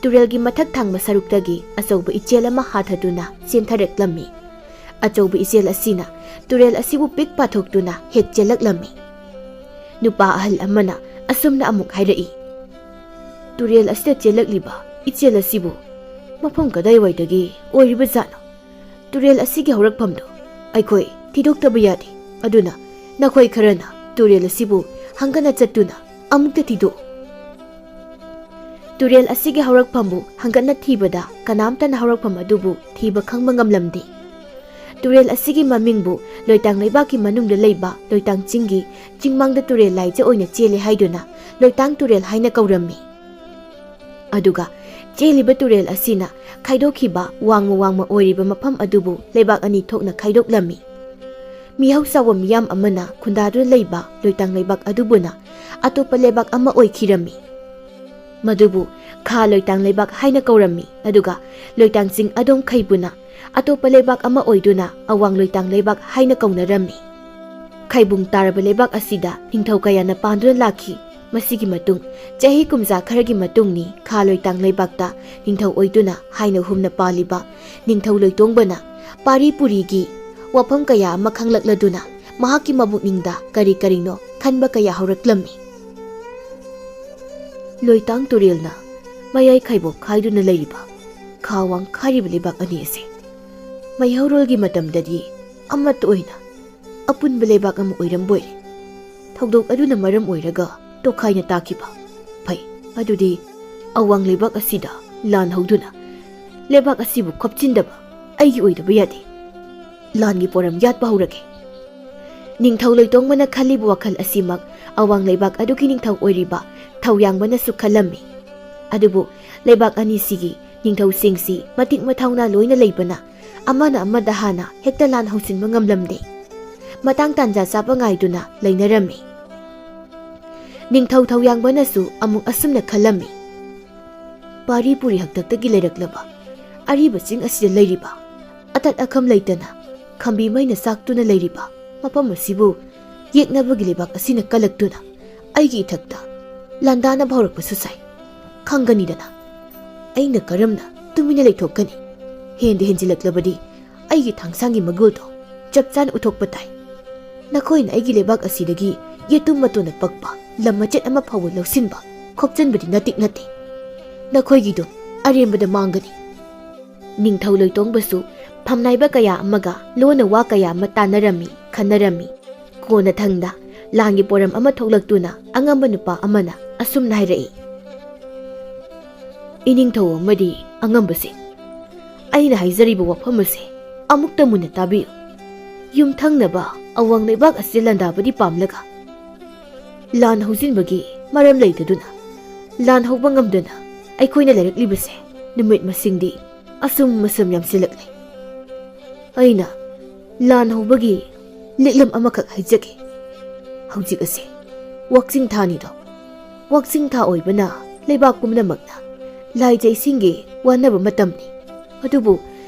ꯇꯨꯔꯦꯜꯒꯤ ꯃꯊꯛ ꯊꯪꯕ ꯁꯔꯨꯛꯇꯒꯤ ꯑꯆꯧꯕ ꯏꯆꯦꯜ ꯑꯃ ꯍꯥꯊꯗꯨꯅ ꯆꯦꯟꯊꯔꯛꯂꯝꯃꯤ꯫ ꯑꯆꯧꯕ ꯏꯆꯦꯜ ꯑꯁꯤꯅ ꯇꯨꯔꯦꯜ ꯑꯁꯤꯕꯨ ꯄꯤꯛ ꯄꯥꯊꯣꯛꯇꯨꯅ ꯍꯦꯛ ꯆꯦꯜꯂꯛꯂꯝꯃꯤ꯫ ꯅꯨꯄꯥ ꯑꯍꯜ ꯑꯃꯅ ꯑꯁꯨꯝꯅ ꯑꯃꯨꯛ ꯍꯥꯏꯔꯛꯏ, "ꯇꯨꯔꯦꯜ ꯑꯁꯤꯗ ꯆꯦꯜꯂꯛꯂꯤꯕ ꯏꯆꯦꯜ ꯑꯁꯤꯕꯨ ꯃꯐꯝ ꯀꯗꯥꯏꯋꯥꯏꯗꯒꯤ ꯑꯣꯏꯔꯤꯕꯖꯥꯠꯅꯣ? ꯇꯨꯔꯦꯜ ꯑꯁꯤꯒꯤ ꯍꯧꯔꯛꯐꯝꯗꯨ ꯑꯩꯈꯣꯏ ꯊꯤꯗꯣꯛꯇꯕ ꯌꯥꯗꯦ꯫ ꯑꯗꯨꯅ ꯅꯈꯣꯏ ꯈꯔꯅ ꯇꯨꯔꯦꯜ ꯑꯁꯤꯕꯨ ꯍꯪꯒꯠꯅ ꯆꯠꯇꯨꯅ ꯑꯃꯨꯛꯇ ꯊꯤꯗꯣꯛꯎ꯫" ꯇꯨꯔꯦꯜ ꯑꯁꯤꯒꯤ ꯍꯧꯔꯛꯐꯝꯕꯨ ꯍꯪꯒꯠꯅ ꯊꯤꯕꯗ ꯀꯅꯥꯝꯇꯅ ꯍꯧꯔꯛꯐꯝ ꯑꯗꯨꯕꯨ ꯊꯤꯕ ꯈꯪꯕ ꯉꯝꯂꯝꯗꯦ꯫ ꯇꯨꯔꯦꯜ ꯑꯁꯤꯒꯤ ꯃꯃꯤꯡꯕꯨ ꯂꯣꯏꯇꯥꯡ ꯂꯩꯕꯥꯛꯀꯤ ꯃꯅꯨꯡꯗ ꯂꯩꯕ ꯂꯣꯏꯇꯥꯡ ꯆꯤꯡꯒꯤ ꯆꯤꯡꯃꯥꯡꯗ ꯇꯨꯔꯦꯜ ꯂꯥꯏꯖ ꯑꯣꯏꯅ ꯆꯦꯜꯂꯤ ꯍꯥꯏꯗꯨꯅ ꯂꯣꯏꯇꯥꯡ ꯇꯨꯔꯦꯜ ꯍꯥꯏꯅ ꯀꯧꯔꯝꯃꯤ꯫ ꯑꯗꯨꯒ ꯆꯦꯜꯂꯤꯕ ꯇꯨꯔꯦꯜ ꯑꯁꯤꯅ ꯈꯥꯏꯗꯣꯛꯈꯤꯕ ꯋꯥꯡꯃ ꯋꯥꯡꯃ ꯑꯣꯏꯔꯤꯕ ꯃꯐꯝ ꯑꯗꯨꯕꯨ ꯂꯩꯕꯥꯛ ꯑꯅꯤ ꯊꯣꯛꯅ ꯈꯥꯏꯗꯣꯛꯂꯝꯃꯤ꯫ ꯃꯤꯍꯧ ꯆꯥꯎꯕ ꯃꯤꯌꯥꯝ ꯑꯃꯅ ꯈꯨꯟꯗꯥꯗꯨꯅ ꯂꯩꯕ ꯂꯣꯏꯇꯥꯡ ꯂꯩꯕꯥꯛ ꯑꯗꯨꯕꯨꯅ ꯑꯇꯣꯞꯄ ꯂꯩꯕꯥꯛ ꯑꯃ ꯑꯣꯏꯈꯤꯔꯝꯃꯤ꯫ ꯃꯗꯨꯕꯨ ꯈꯥ ꯂꯣꯏꯇꯥꯡ ꯂꯩꯕꯥꯛ ꯍꯥꯏꯅ ꯀꯧꯔꯝꯃꯤ, ꯑꯗꯨꯒ ꯂꯣꯏꯇꯥꯡ ꯆꯤꯡ ꯑꯗꯣꯝ ꯈꯩꯕꯨꯅ ꯑꯇꯣꯞꯄ ꯂꯩꯕꯥꯛ ꯑꯃ ꯑꯣꯏꯗꯨꯅ ꯑꯋꯥꯡ ꯂꯣꯏꯇꯥꯡ ꯂꯩꯕꯥꯛ ꯍꯥꯏꯅ ꯀꯧꯅꯔꯝꯃꯤ꯫ ꯈꯩꯕꯨꯡ ꯇꯥꯔꯕ ꯂꯩꯕꯥꯛ ꯑꯁꯤꯗ ꯅꯤꯡꯊꯧ ꯀꯌꯥꯅ ꯄꯥꯟꯗꯨꯅ ꯂꯥꯛꯈꯤ꯫ ꯃꯁꯤꯒꯤ ꯃꯇꯨꯡ ꯆꯍꯤ ꯀꯨꯝꯖꯥ ꯈꯔꯒꯤ ꯃꯇꯨꯡꯅꯤ ꯈꯥ ꯂꯣꯏꯇꯥꯡ ꯂꯩꯕꯥꯛꯇ ꯅꯤꯡꯊꯧ ꯑꯣꯏꯗꯨꯅ ꯍꯥꯏꯅ ꯍꯨꯝꯅ ꯄꯥꯜꯂꯤꯕ ꯅꯤꯡꯊꯧ ꯂꯣꯏꯇꯣꯡꯕꯅ ꯄꯥꯔꯤ ꯄꯨꯔꯤꯒꯤ ꯋꯥꯐꯝ ꯀꯌꯥ ꯑꯃ ꯈꯪꯂꯛꯂꯗꯨꯅ ꯃꯍꯥꯛꯀꯤ ꯃꯕꯨꯛꯅꯤꯡꯗ ꯀꯔꯤ ꯀꯔꯤꯅꯣ ꯈꯟꯕ ꯀꯌꯥ ꯍꯧꯔꯛꯂꯝꯃꯤ꯫ ꯂꯣꯏꯇꯥꯡ ꯇꯨꯔꯦꯜꯅ ꯃꯌꯥꯏ ꯈꯥꯏꯕꯣꯛ ꯈꯥꯏꯗꯨꯅ ꯂꯩꯔꯤꯕ ꯈꯥ ꯋꯥꯡ ꯈꯥꯏꯔꯤꯕ ꯂꯩꯕꯥꯛ ꯑꯅꯤ ꯑꯁꯤ ꯃꯩꯍꯧꯔꯣꯜꯒꯤ ꯃꯇꯝꯗꯗꯤ ꯑꯃꯠꯇ ꯑꯣꯏꯅ ꯑꯄꯨꯟꯕ ꯂꯩꯕꯥꯛ ꯑꯃ ꯑꯣꯏꯔꯝꯕꯣꯏꯔꯦ꯫ ꯊꯧꯗꯣꯛ ꯑꯗꯨꯅ ꯃꯔꯝ ꯑꯣꯏꯔꯒ ꯇꯣꯈꯥꯏꯅ ꯇꯥꯈꯤꯕ꯫ ꯐꯩ, ꯑꯗꯨꯗꯤ ꯑꯋꯥꯡ ꯂꯩꯕꯥꯛ ꯑꯁꯤꯗ ꯂꯥꯟ ꯍꯧꯗꯨꯅ ꯂꯩꯕꯥꯛ ꯑꯁꯤꯕꯨ ꯈꯣꯞꯆꯤꯟꯗꯕ ꯑꯩꯒꯤ ꯑꯣꯏꯗꯕ ꯌꯥꯗꯦ꯫ ꯂꯥꯟꯒꯤ ꯄꯣꯔꯝ ꯌꯥꯠꯄ ꯍꯧꯔꯒꯦ꯫ ꯅꯤꯡꯊꯧ ꯂꯣꯏꯇꯣꯡꯕꯅ ꯈꯜꯂꯤꯕ ꯋꯥꯈꯜ ꯑꯁꯤꯃꯛ ꯑꯋꯥꯡ ꯂꯩꯕꯥꯛ ꯑꯗꯨꯒꯤ ꯅꯤꯡꯊꯧ ꯑꯣꯏꯔꯤꯕ ꯊꯧꯌꯥꯡꯕꯅꯁꯨ ꯈꯜꯂꯝꯃꯤ꯫ ꯑꯗꯨꯕꯨ ꯂꯩꯕꯥꯛ ꯑꯅꯤꯁꯤꯒꯤ ꯅꯤꯡꯊꯧꯁꯤꯡꯁꯤ ꯃꯇꯤꯛ ꯃꯊꯧꯅꯥ ꯂꯣꯏꯅ ꯂꯩꯕꯅ ꯑꯃꯅ ꯑꯃꯗ ꯍꯥꯟꯅ ꯍꯦꯛꯇ ꯂꯥꯟ ꯍꯧꯁꯤꯟꯕ ꯉꯝꯂꯝꯗꯦ꯫ ꯃꯇꯥꯡ ꯇꯥꯟꯖꯥ ꯆꯥꯕ ꯉꯥꯏꯗꯨꯅ ꯂꯩꯅꯔꯝꯃꯤ꯫ ꯅꯤꯡꯊꯧ ꯊꯧꯌꯥꯡꯕꯅꯁꯨ ꯑꯃꯨꯛ ꯑꯁꯨꯝꯅ ꯈꯜꯂꯝꯃꯤ, ꯄꯥꯔꯤ ꯄꯨꯔꯤ ꯍꯛꯇꯛꯇꯒꯤ ꯂꯩꯔꯛꯂꯕ ꯑꯔꯤꯕ ꯆꯤꯡ ꯑꯁꯤꯗ ꯂꯩꯔꯤꯕ ꯑꯇꯠ ꯑꯈꯝ ꯂꯩꯇꯅ ꯈꯝꯕꯤ ꯃꯩꯅ ꯆꯥꯛꯇꯨꯅ ꯂꯩꯔꯤꯕ ꯃꯐꯝ ꯑꯁꯤꯕꯨ ꯌꯦꯛꯅꯕꯒꯤ ꯂꯩꯕꯥꯛ ꯑꯁꯤꯅ ꯀꯜꯂꯛꯇꯨꯅ ꯑꯩꯒꯤ ꯏꯊꯛꯇ ꯂꯥꯟꯗꯥꯅꯕ ꯍꯧꯔꯛꯄꯁꯨ ꯁꯥꯏ꯫ ꯈꯪꯒꯅꯤꯗꯅ, ꯑꯩꯅ ꯀꯔꯝꯅ ꯇꯨꯃꯤꯟꯅ ꯂꯩꯊꯣꯛꯀꯅꯤ? ꯍꯦꯟꯗ ꯍꯦꯟꯖꯤꯜꯂꯛꯂꯕꯗꯤ ꯑꯩꯒꯤ ꯊꯥꯡꯁꯥꯡꯒꯤ ꯃꯒꯨꯜꯗꯣ ꯆꯞ ꯆꯥꯅ ꯎꯊꯣꯛꯄ ꯇꯥꯏ꯫ ꯅꯈꯣꯏꯅ ꯑꯩꯒꯤ ꯂꯩꯕꯥꯛ ꯑꯁꯤꯗꯒꯤ ꯌꯦꯇꯨꯝ ꯃꯇꯣꯟꯅ ꯄꯛꯄ ꯂꯝ ꯃꯆꯦꯠ ꯑꯃ ꯐꯥꯎꯕ ꯂꯧꯁꯤꯟꯕ, ꯈꯣꯞꯆꯟꯕꯗꯤ ꯅꯇꯤꯛ ꯅꯠꯇꯦ꯫ ꯅꯈꯣꯏꯒꯤꯗꯨ ꯑꯔꯦꯝꯕꯗ ꯃꯥꯡꯒꯅꯤ꯫ ꯅꯤꯡꯊꯧ ꯂꯣꯏꯇꯣꯡꯕꯁꯨ ꯐꯝꯅꯥꯏꯕ ꯀꯌꯥ ꯑꯃꯒ ꯂꯣꯟꯅ ꯋꯥ ꯀꯌꯥ ꯑꯃ ꯇꯥꯟꯅꯔꯝꯃꯤ, ꯈꯟꯅꯔꯝꯃꯤ꯫ ꯀꯣꯟꯅꯊꯪꯗ ꯂꯥꯟꯒꯤ ꯄꯣꯔꯝ ꯑꯃ ꯊꯣꯛꯂꯛꯇꯨꯅ ꯑꯉꯝꯕ ꯅꯨꯄꯥ ꯑꯃꯅ ꯑꯁꯨꯝꯅ ꯍꯥꯏꯔꯛꯏ, ꯏꯅꯤꯡꯊꯧ ꯑꯃꯗꯤ ꯑꯉꯝꯕꯁꯤꯡ, ꯑꯩꯅ ꯍꯥꯏꯖꯔꯤꯕ ꯋꯥꯐꯝ ꯑꯁꯦ ꯑꯃꯨꯛꯇ ꯃꯨꯟꯅ ꯇꯥꯕꯤꯌꯨ꯫ ꯌꯨꯝꯊꯪꯅꯕ ꯑꯋꯥꯡ ꯂꯩꯕꯥꯛ ꯑꯁꯤ ꯂꯥꯟꯗꯥꯕꯗꯤ ꯄꯥꯝꯂꯒ, ꯂꯥꯟ ꯍꯧꯖꯤꯟꯕꯒꯤ ꯃꯔꯝ ꯂꯩꯇꯗꯨꯅ ꯂꯥꯟ ꯍꯧꯕ ꯉꯝꯗꯅ ꯑꯩꯈꯣꯏꯅ ꯂꯩꯔꯛꯂꯤꯕꯁꯦ ꯅꯨꯃꯤꯠ ꯃꯁꯤꯡꯗꯤ ꯑꯁꯨꯝ ꯑꯁꯨꯝ ꯌꯥꯝꯁꯤꯜꯂꯛꯂꯦ꯫ ꯑꯩꯅ ꯂꯥꯟ ꯍꯧꯕꯒꯤ ꯂꯤꯛꯂꯝ ꯑꯃꯈꯛ ꯍꯥꯏꯖꯒꯦ꯫ ꯍꯧꯖꯤꯛ ꯑꯁꯦ ꯋꯥꯛꯆꯤꯡ ꯊꯥꯅꯤꯗꯣ꯫ ꯋꯥꯛꯆꯤꯡ ꯊꯥ ꯑꯣꯏꯕꯅ ꯂꯩꯕꯥꯛ ꯄꯨꯝꯅꯃꯛꯅ ꯂꯥꯏꯖ ꯏꯁꯤꯡꯒꯤ ꯋꯥꯅꯕ ꯃꯇꯝꯅꯤ꯫ ꯑꯗꯨꯕꯨ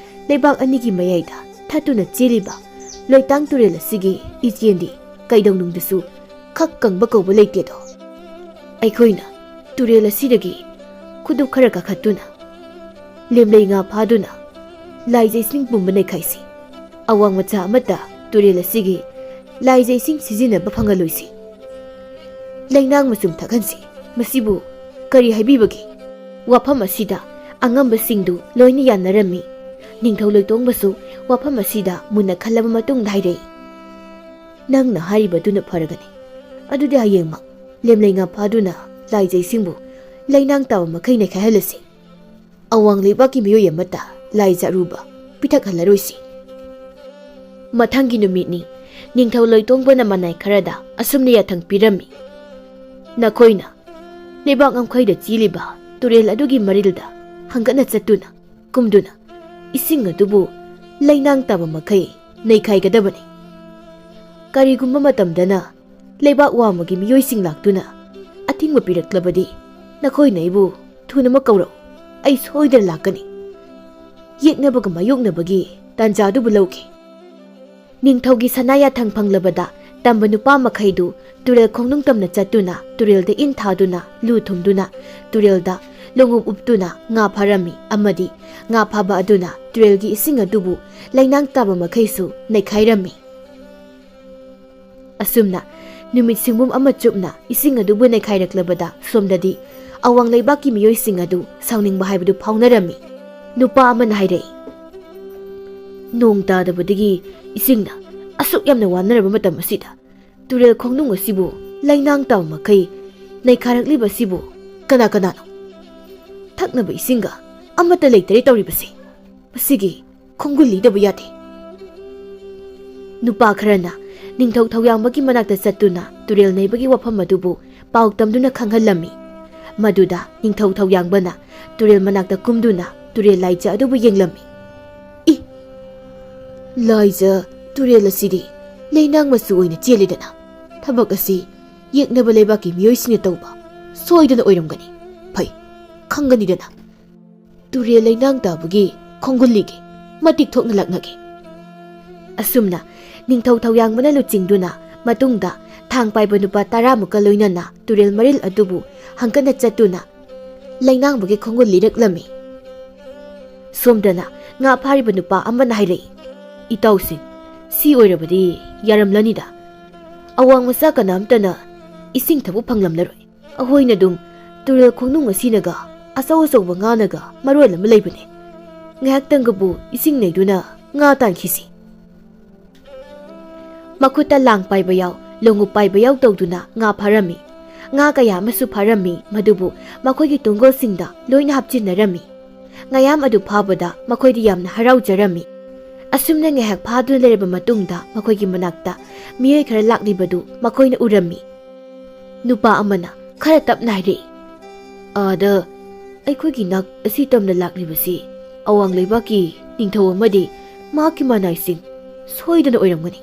ꯂꯩꯕꯥꯛ ꯑꯅꯤꯒꯤ ꯃꯌꯥꯏꯗ ꯊꯠꯇꯨꯅ ꯆꯦꯜꯂꯤꯕ ꯂꯣꯏꯇꯥꯡ ꯇꯨꯔꯦꯜ ꯑꯁꯤꯒꯤ ꯏꯆꯦꯜꯗꯤ ꯀꯩꯗꯧꯅꯨꯡꯗꯁꯨ ꯈꯛ ꯀꯪꯕ ꯀꯧꯕ ꯂꯩꯇꯦꯗꯣ꯫ ꯑꯩꯈꯣꯏꯅ ꯇꯨꯔꯦꯜ ꯑꯁꯤꯗꯒꯤ ꯈꯨꯗꯨꯞ ꯈꯔ ꯀꯥꯈꯠꯇꯨꯅ ꯂꯦꯝꯂꯩ ꯉꯥ ꯐꯥꯗꯨꯅ ꯂꯥꯏꯖ ꯏꯁꯤꯡ ꯄꯨꯝꯕ ꯅꯩꯈꯥꯏꯁꯤ꯫ ꯑꯋꯥꯡ ꯃꯆꯥ ꯑꯃꯠꯇ ꯇꯨꯔꯦꯜ ꯑꯁꯤꯒꯤ ꯂꯥꯏꯖ ꯏꯁꯤꯡ ꯁꯤꯖꯤꯟꯅꯕ ꯐꯪꯍꯜꯂꯣꯏꯁꯤ꯫ ꯂꯩꯅꯥꯡ ꯃꯆꯨꯝ ꯊꯛꯍꯟꯁꯤ꯫ ꯃꯁꯤꯕꯨ ꯀꯔꯤ ꯍꯥꯏꯕꯤꯕꯒꯦ? ꯋꯥꯐꯝ ꯑꯁꯤꯗ ꯑꯉꯝꯕꯁꯤꯡꯗꯨ ꯂꯣꯏꯅ ꯌꯥꯅꯔꯝꯃꯤ꯫ ꯅꯤꯡꯊꯧ ꯂꯣꯏꯇꯣꯡꯕꯁꯨ ꯋꯥꯐꯝ ꯑꯁꯤꯗ ꯃꯨꯟꯅ ꯈꯜꯂꯕ ꯃꯇꯨꯡꯗ ꯍꯥꯏꯔꯛꯏ, "ꯅꯪꯅ ꯍꯥꯏꯔꯤꯕꯗꯨꯅ ꯐꯔꯒꯅꯤ꯫ ꯑꯗꯨꯗꯤ ꯍꯌꯦꯡꯃꯛ ꯂꯦꯝꯂꯩ ꯉꯥ ꯐꯥꯗꯨꯅ ꯂꯥꯏꯖ ꯏꯁꯤꯡꯕꯨ ꯂꯩꯅꯥꯡ ꯇꯥꯕ ꯃꯈꯩ ꯅꯩꯈꯥꯏꯍꯜꯂꯁꯤ꯫ ꯑꯋꯥꯡ ꯂꯩꯕꯥꯛꯀꯤ ꯃꯤꯑꯣꯏ ꯑꯃꯠꯇ ꯂꯥꯏꯖ ꯑꯔꯨꯕ ꯄꯤꯊꯛꯍꯜꯂꯔꯣꯏꯁꯤ꯫" ꯃꯊꯪꯒꯤ ꯅꯨꯃꯤꯠꯅꯤ꯫ ꯅꯤꯡꯊꯧ ꯂꯣꯏꯇꯣꯡꯕꯅ ꯃꯅꯥꯏ ꯈꯔꯗ ꯑꯁꯨꯝꯅ ꯌꯥꯊꯪ ꯄꯤꯔꯝꯃꯤ, "ꯅꯈꯣꯏꯅ ꯂꯩꯕꯥꯛ ꯉꯝꯈꯩꯗ ꯆꯦꯜꯂꯤꯕ ꯇꯨꯔꯦꯜ ꯑꯗꯨꯒꯤ ꯃꯔꯤꯜꯗ ꯍꯪꯒꯠꯅ ꯆꯠꯇꯨꯅ, ꯀꯨꯝꯗꯨꯅ ꯏꯁꯤꯡ ꯑꯗꯨꯕꯨ ꯂꯩꯅꯥꯡ ꯇꯥꯕ ꯃꯈꯩ ꯅꯩꯈꯥꯏꯒꯗꯕꯅꯤ꯫ ꯀꯔꯤꯒꯨꯝꯕ ꯃꯇꯝꯗꯅ ꯂꯩꯕꯥꯛ ꯋꯥꯡꯃꯒꯤ ꯃꯤꯑꯣꯏꯁꯤꯡ ꯂꯥꯛꯇꯨꯅ ꯑꯊꯤꯡꯕ ꯄꯤꯔꯛꯂꯕꯗꯤ ꯅꯈꯣꯏꯅ ꯑꯩꯕꯨ ꯊꯨꯅꯃꯛ ꯀꯧꯔꯛꯎ꯫ ꯑꯩ ꯁꯣꯏꯗꯅ ꯂꯥꯛꯀꯅꯤ꯫ ꯌꯦꯛꯅꯕꯒ ꯃꯥꯌꯣꯛꯅꯕꯒꯤ ꯇꯥꯟꯖꯥꯗꯨꯕꯨ ꯂꯧꯒꯦ꯫" ꯅꯤꯡꯊꯧꯒꯤ ꯁꯅꯥ ꯌꯥꯊꯪ ꯐꯪꯂꯕꯗ ꯇꯝꯕ ꯅꯨꯄꯥ ꯃꯈꯩꯗꯨ ꯇꯨꯔꯦꯜ ꯈꯣꯡꯅꯨꯡ ꯇꯝꯅ ꯆꯠꯇꯨꯅ ꯇꯨꯔꯦꯜꯗ ꯏꯟ ꯊꯥꯗꯨꯅ ꯂꯨ ꯊꯨꯝꯗꯨꯅ ꯇꯨꯔꯦꯜꯗ ꯂꯣꯡꯎꯞ ꯎꯞꯇꯨꯅ ꯉꯥ ꯐꯥꯔꯝꯃꯤ ꯑꯃꯗꯤ ꯉꯥ ꯐꯥꯕ ꯑꯗꯨꯅ ꯇꯨꯔꯦꯜꯒꯤ ꯏꯁꯤꯡ ꯑꯗꯨꯕꯨ ꯂꯩꯅꯥꯡ ꯇꯥꯕ ꯃꯈꯩꯁꯨ ꯅꯩꯈꯥꯏꯔꯝꯃꯤ꯫ ꯑꯁꯨꯝꯅ ꯅꯨꯃꯤꯠ ꯁꯤꯡꯕꯨꯝ ꯑꯃ ꯆꯨꯞꯅ ꯏꯁꯤꯡ ꯑꯗꯨꯕꯨ ꯅꯩꯈꯥꯏꯔꯛꯂꯕꯗ ꯁꯣꯝꯗꯗꯤ ꯑꯋꯥꯡ ꯂꯩꯕꯥꯛꯀꯤ ꯃꯤꯑꯣꯏꯁꯤꯡ ꯑꯗꯨ ꯁꯥꯎꯅꯤꯡꯕ ꯍꯥꯏꯕꯗꯨ ꯐꯥꯎꯅꯔꯝꯃꯤ꯫ ꯅꯨꯄꯥ ꯑꯃꯅ ꯍꯥꯏꯔꯛꯏ, "ꯅꯣꯡ ꯇꯥꯗꯕꯗꯒꯤ ꯏꯁꯤꯡꯅ ꯑꯁꯨꯛ ꯌꯥꯝꯅ ꯋꯥꯅꯔꯕ ꯃꯇꯝ ꯑꯁꯤꯗ ꯇꯨꯔꯦꯜ ꯈꯣꯡꯅꯨꯡ ꯑꯁꯤꯕꯨ ꯂꯩꯅꯥꯡ ꯇꯥꯕ ꯃꯈꯩ ꯅꯩꯈꯥꯏꯔꯛꯂꯤꯕ ꯑꯁꯤꯕꯨ ꯀꯅꯥ ꯀꯅꯥꯅꯣ?" ꯊꯛꯅꯕ ꯏꯁꯤꯡꯒ ꯑꯃꯠꯇ ꯂꯩꯇꯔꯦ ꯇꯧꯔꯤꯕꯁꯦ꯫ ꯃꯁꯤꯒꯤ ꯈꯣꯡꯒꯨꯜ ꯂꯤꯗꯕ ꯌꯥꯗꯦ꯫ ꯅꯨꯄꯥ ꯈꯔꯅ ꯅꯤꯡꯊꯧ ꯊꯧꯌꯥꯝꯕꯒꯤ ꯃꯅꯥꯛꯇ ꯆꯠꯇꯨꯅ ꯇꯨꯔꯦꯜ ꯅꯩꯕꯒꯤ ꯋꯥꯐꯝ ꯑꯗꯨꯕꯨ ꯄꯥꯎ ꯇꯝꯗꯨꯅ ꯈꯪꯍꯜꯂꯝꯃꯤ꯫ ꯃꯗꯨꯗ ꯅꯤꯡꯊꯧ ꯊꯧꯌꯥꯝꯕꯅ ꯇꯨꯔꯦꯜ ꯃꯅꯥꯛꯇ ꯀꯨꯝꯗꯨꯅ ꯇꯨꯔꯦꯜ ꯂꯥꯏꯖ ꯑꯗꯨꯕꯨ ꯌꯦꯡꯂꯝꯃꯤ꯫ "ꯏ! ꯂꯥꯏꯖ ꯇꯨꯔꯦꯜ ꯑꯁꯤꯗꯤ ꯂꯩꯅꯥꯡ ꯃꯆꯨ ꯑꯣꯏꯅ ꯆꯦꯜꯂꯤꯗꯅ꯫ ꯊꯕꯛ ꯑꯁꯤ ꯌꯦꯛꯅꯕ ꯂꯩꯕꯥꯛꯀꯤ ꯃꯤꯑꯣꯏꯁꯤꯡꯅ ꯇꯧꯕ ꯁꯣꯏꯗꯅ ꯑꯣꯏꯔꯝꯒꯅꯤ꯫ ꯐꯩ, ꯈꯪꯒꯅꯤꯗꯅ꯫ ꯇꯨꯔꯦꯜ ꯂꯩꯅꯥꯡ ꯇꯥꯕꯒꯤ ꯈꯣꯡꯒꯨꯜ ꯂꯤꯒꯦ, ꯃꯇꯤꯛ ꯊꯣꯛꯅ ꯂꯥꯛꯅꯒꯦ"꯫ ꯑꯁꯨꯝꯅ ꯅꯤꯡꯊꯧ ꯊꯧꯌꯥꯡꯕꯅ ꯂꯨꯆꯤꯡꯗꯨꯅ ꯃꯇꯨꯡꯗ ꯊꯥꯡ ꯄꯥꯏꯕ ꯅꯨꯄꯥ ꯇꯔꯥꯃꯨꯛꯀ ꯂꯣꯏꯅꯅ ꯇꯨꯔꯦꯜ ꯃꯔꯤꯜ ꯑꯗꯨꯕꯨ ꯍꯪꯀꯠꯅ ꯆꯠꯇꯨꯅ ꯂꯩꯅꯥꯡꯕꯒꯤ ꯈꯣꯡꯒꯨꯜ ꯂꯤꯔꯛꯂꯝꯃꯤ꯫ ꯁꯣꯝꯗꯅ ꯉꯥ ꯐꯥꯔꯤꯕ ꯅꯨꯄꯥ ꯑꯃꯅ ꯍꯥꯏꯔꯛꯏ, "ꯏꯇꯥꯎꯁꯤꯡ, ꯁꯤ ꯑꯣꯏꯔꯕꯗꯤ ꯌꯥꯔꯝꯂꯅꯤꯗ꯫ ꯑꯋꯥꯡ ꯃꯆꯥ ꯀꯅꯥꯝꯇꯅ ꯏꯁꯤꯡ ꯊꯛꯄ ꯐꯪꯂꯝꯂꯔꯣꯏ꯫ ꯑꯩꯈꯣꯏꯅ ꯑꯗꯨꯝ ꯇꯨꯔꯦꯜ ꯈꯣꯡꯅꯨꯡ ꯑꯁꯤꯅꯒ ꯑꯆꯧ ꯑꯆꯧꯕ ꯉꯥꯅꯒ ꯃꯔꯣꯜ ꯑꯃ ꯂꯩꯕꯅꯦ꯫ ꯉꯥꯏꯍꯥꯛꯇꯪꯒꯕꯨ ꯏꯁꯤꯡ ꯅꯩꯗꯨꯅ ꯉꯥ ꯇꯥꯟꯈꯤꯁꯤ"꯫ ꯃꯈꯨꯠꯇ ꯂꯥꯡ ꯄꯥꯏꯕ ꯌꯥꯎ, ꯂꯣꯡꯎꯞ ꯄꯥꯏꯕ ꯌꯥꯎ ꯇꯧꯗꯨꯅ ꯉꯥ ꯐꯥꯔꯝꯃꯤ꯫ ꯉꯥ ꯀꯌꯥ ꯑꯃꯁꯨ ꯐꯥꯔꯝꯃꯤ, ꯃꯗꯨꯕꯨ ꯃꯈꯣꯏꯒꯤ ꯇꯨꯡꯒꯣꯜꯁꯤꯡꯗ ꯂꯣꯏꯅ ꯍꯥꯞꯆꯤꯟꯅꯔꯝꯃꯤ꯫ ꯉꯥꯌꯥꯝ ꯑꯗꯨ ꯐꯥꯕꯗ ꯃꯈꯣꯏꯗꯤ ꯌꯥꯝꯅ ꯍꯔꯥꯎꯖꯔꯝꯃꯤ꯫ ꯑꯁꯨꯝꯅ ꯉꯥꯏꯍꯥꯛ ꯐꯥꯗꯨꯅ ꯂꯩꯔꯕ ꯃꯇꯨꯡꯗ ꯃꯈꯣꯏꯒꯤ ꯃꯅꯥꯛꯇ ꯃꯤꯑꯣꯏ ꯈꯔ ꯂꯥꯛꯂꯤꯕꯗꯨ ꯃꯈꯣꯏꯅ ꯎꯔꯝꯃꯤ꯫ ꯅꯨꯄꯥ ꯑꯃꯅ ꯈꯔ ꯇꯞꯅ ꯍꯥꯏꯔꯛꯏ, "ꯑꯥꯗ ꯑꯩꯈꯣꯏꯒꯤ ꯅꯥꯛ ꯑꯁꯤ ꯇꯝꯅ ꯂꯥꯛꯂꯤꯕꯁꯤ ꯑꯋꯥꯡ ꯂꯩꯕꯥꯛꯀꯤ ꯅꯤꯡꯊꯧ ꯑꯃꯗꯤ ꯃꯍꯥꯛꯀꯤ ꯃꯅꯥꯏꯁꯤꯡ ꯁꯣꯏꯗꯅ ꯑꯣꯏꯔꯝꯒꯅꯤ꯫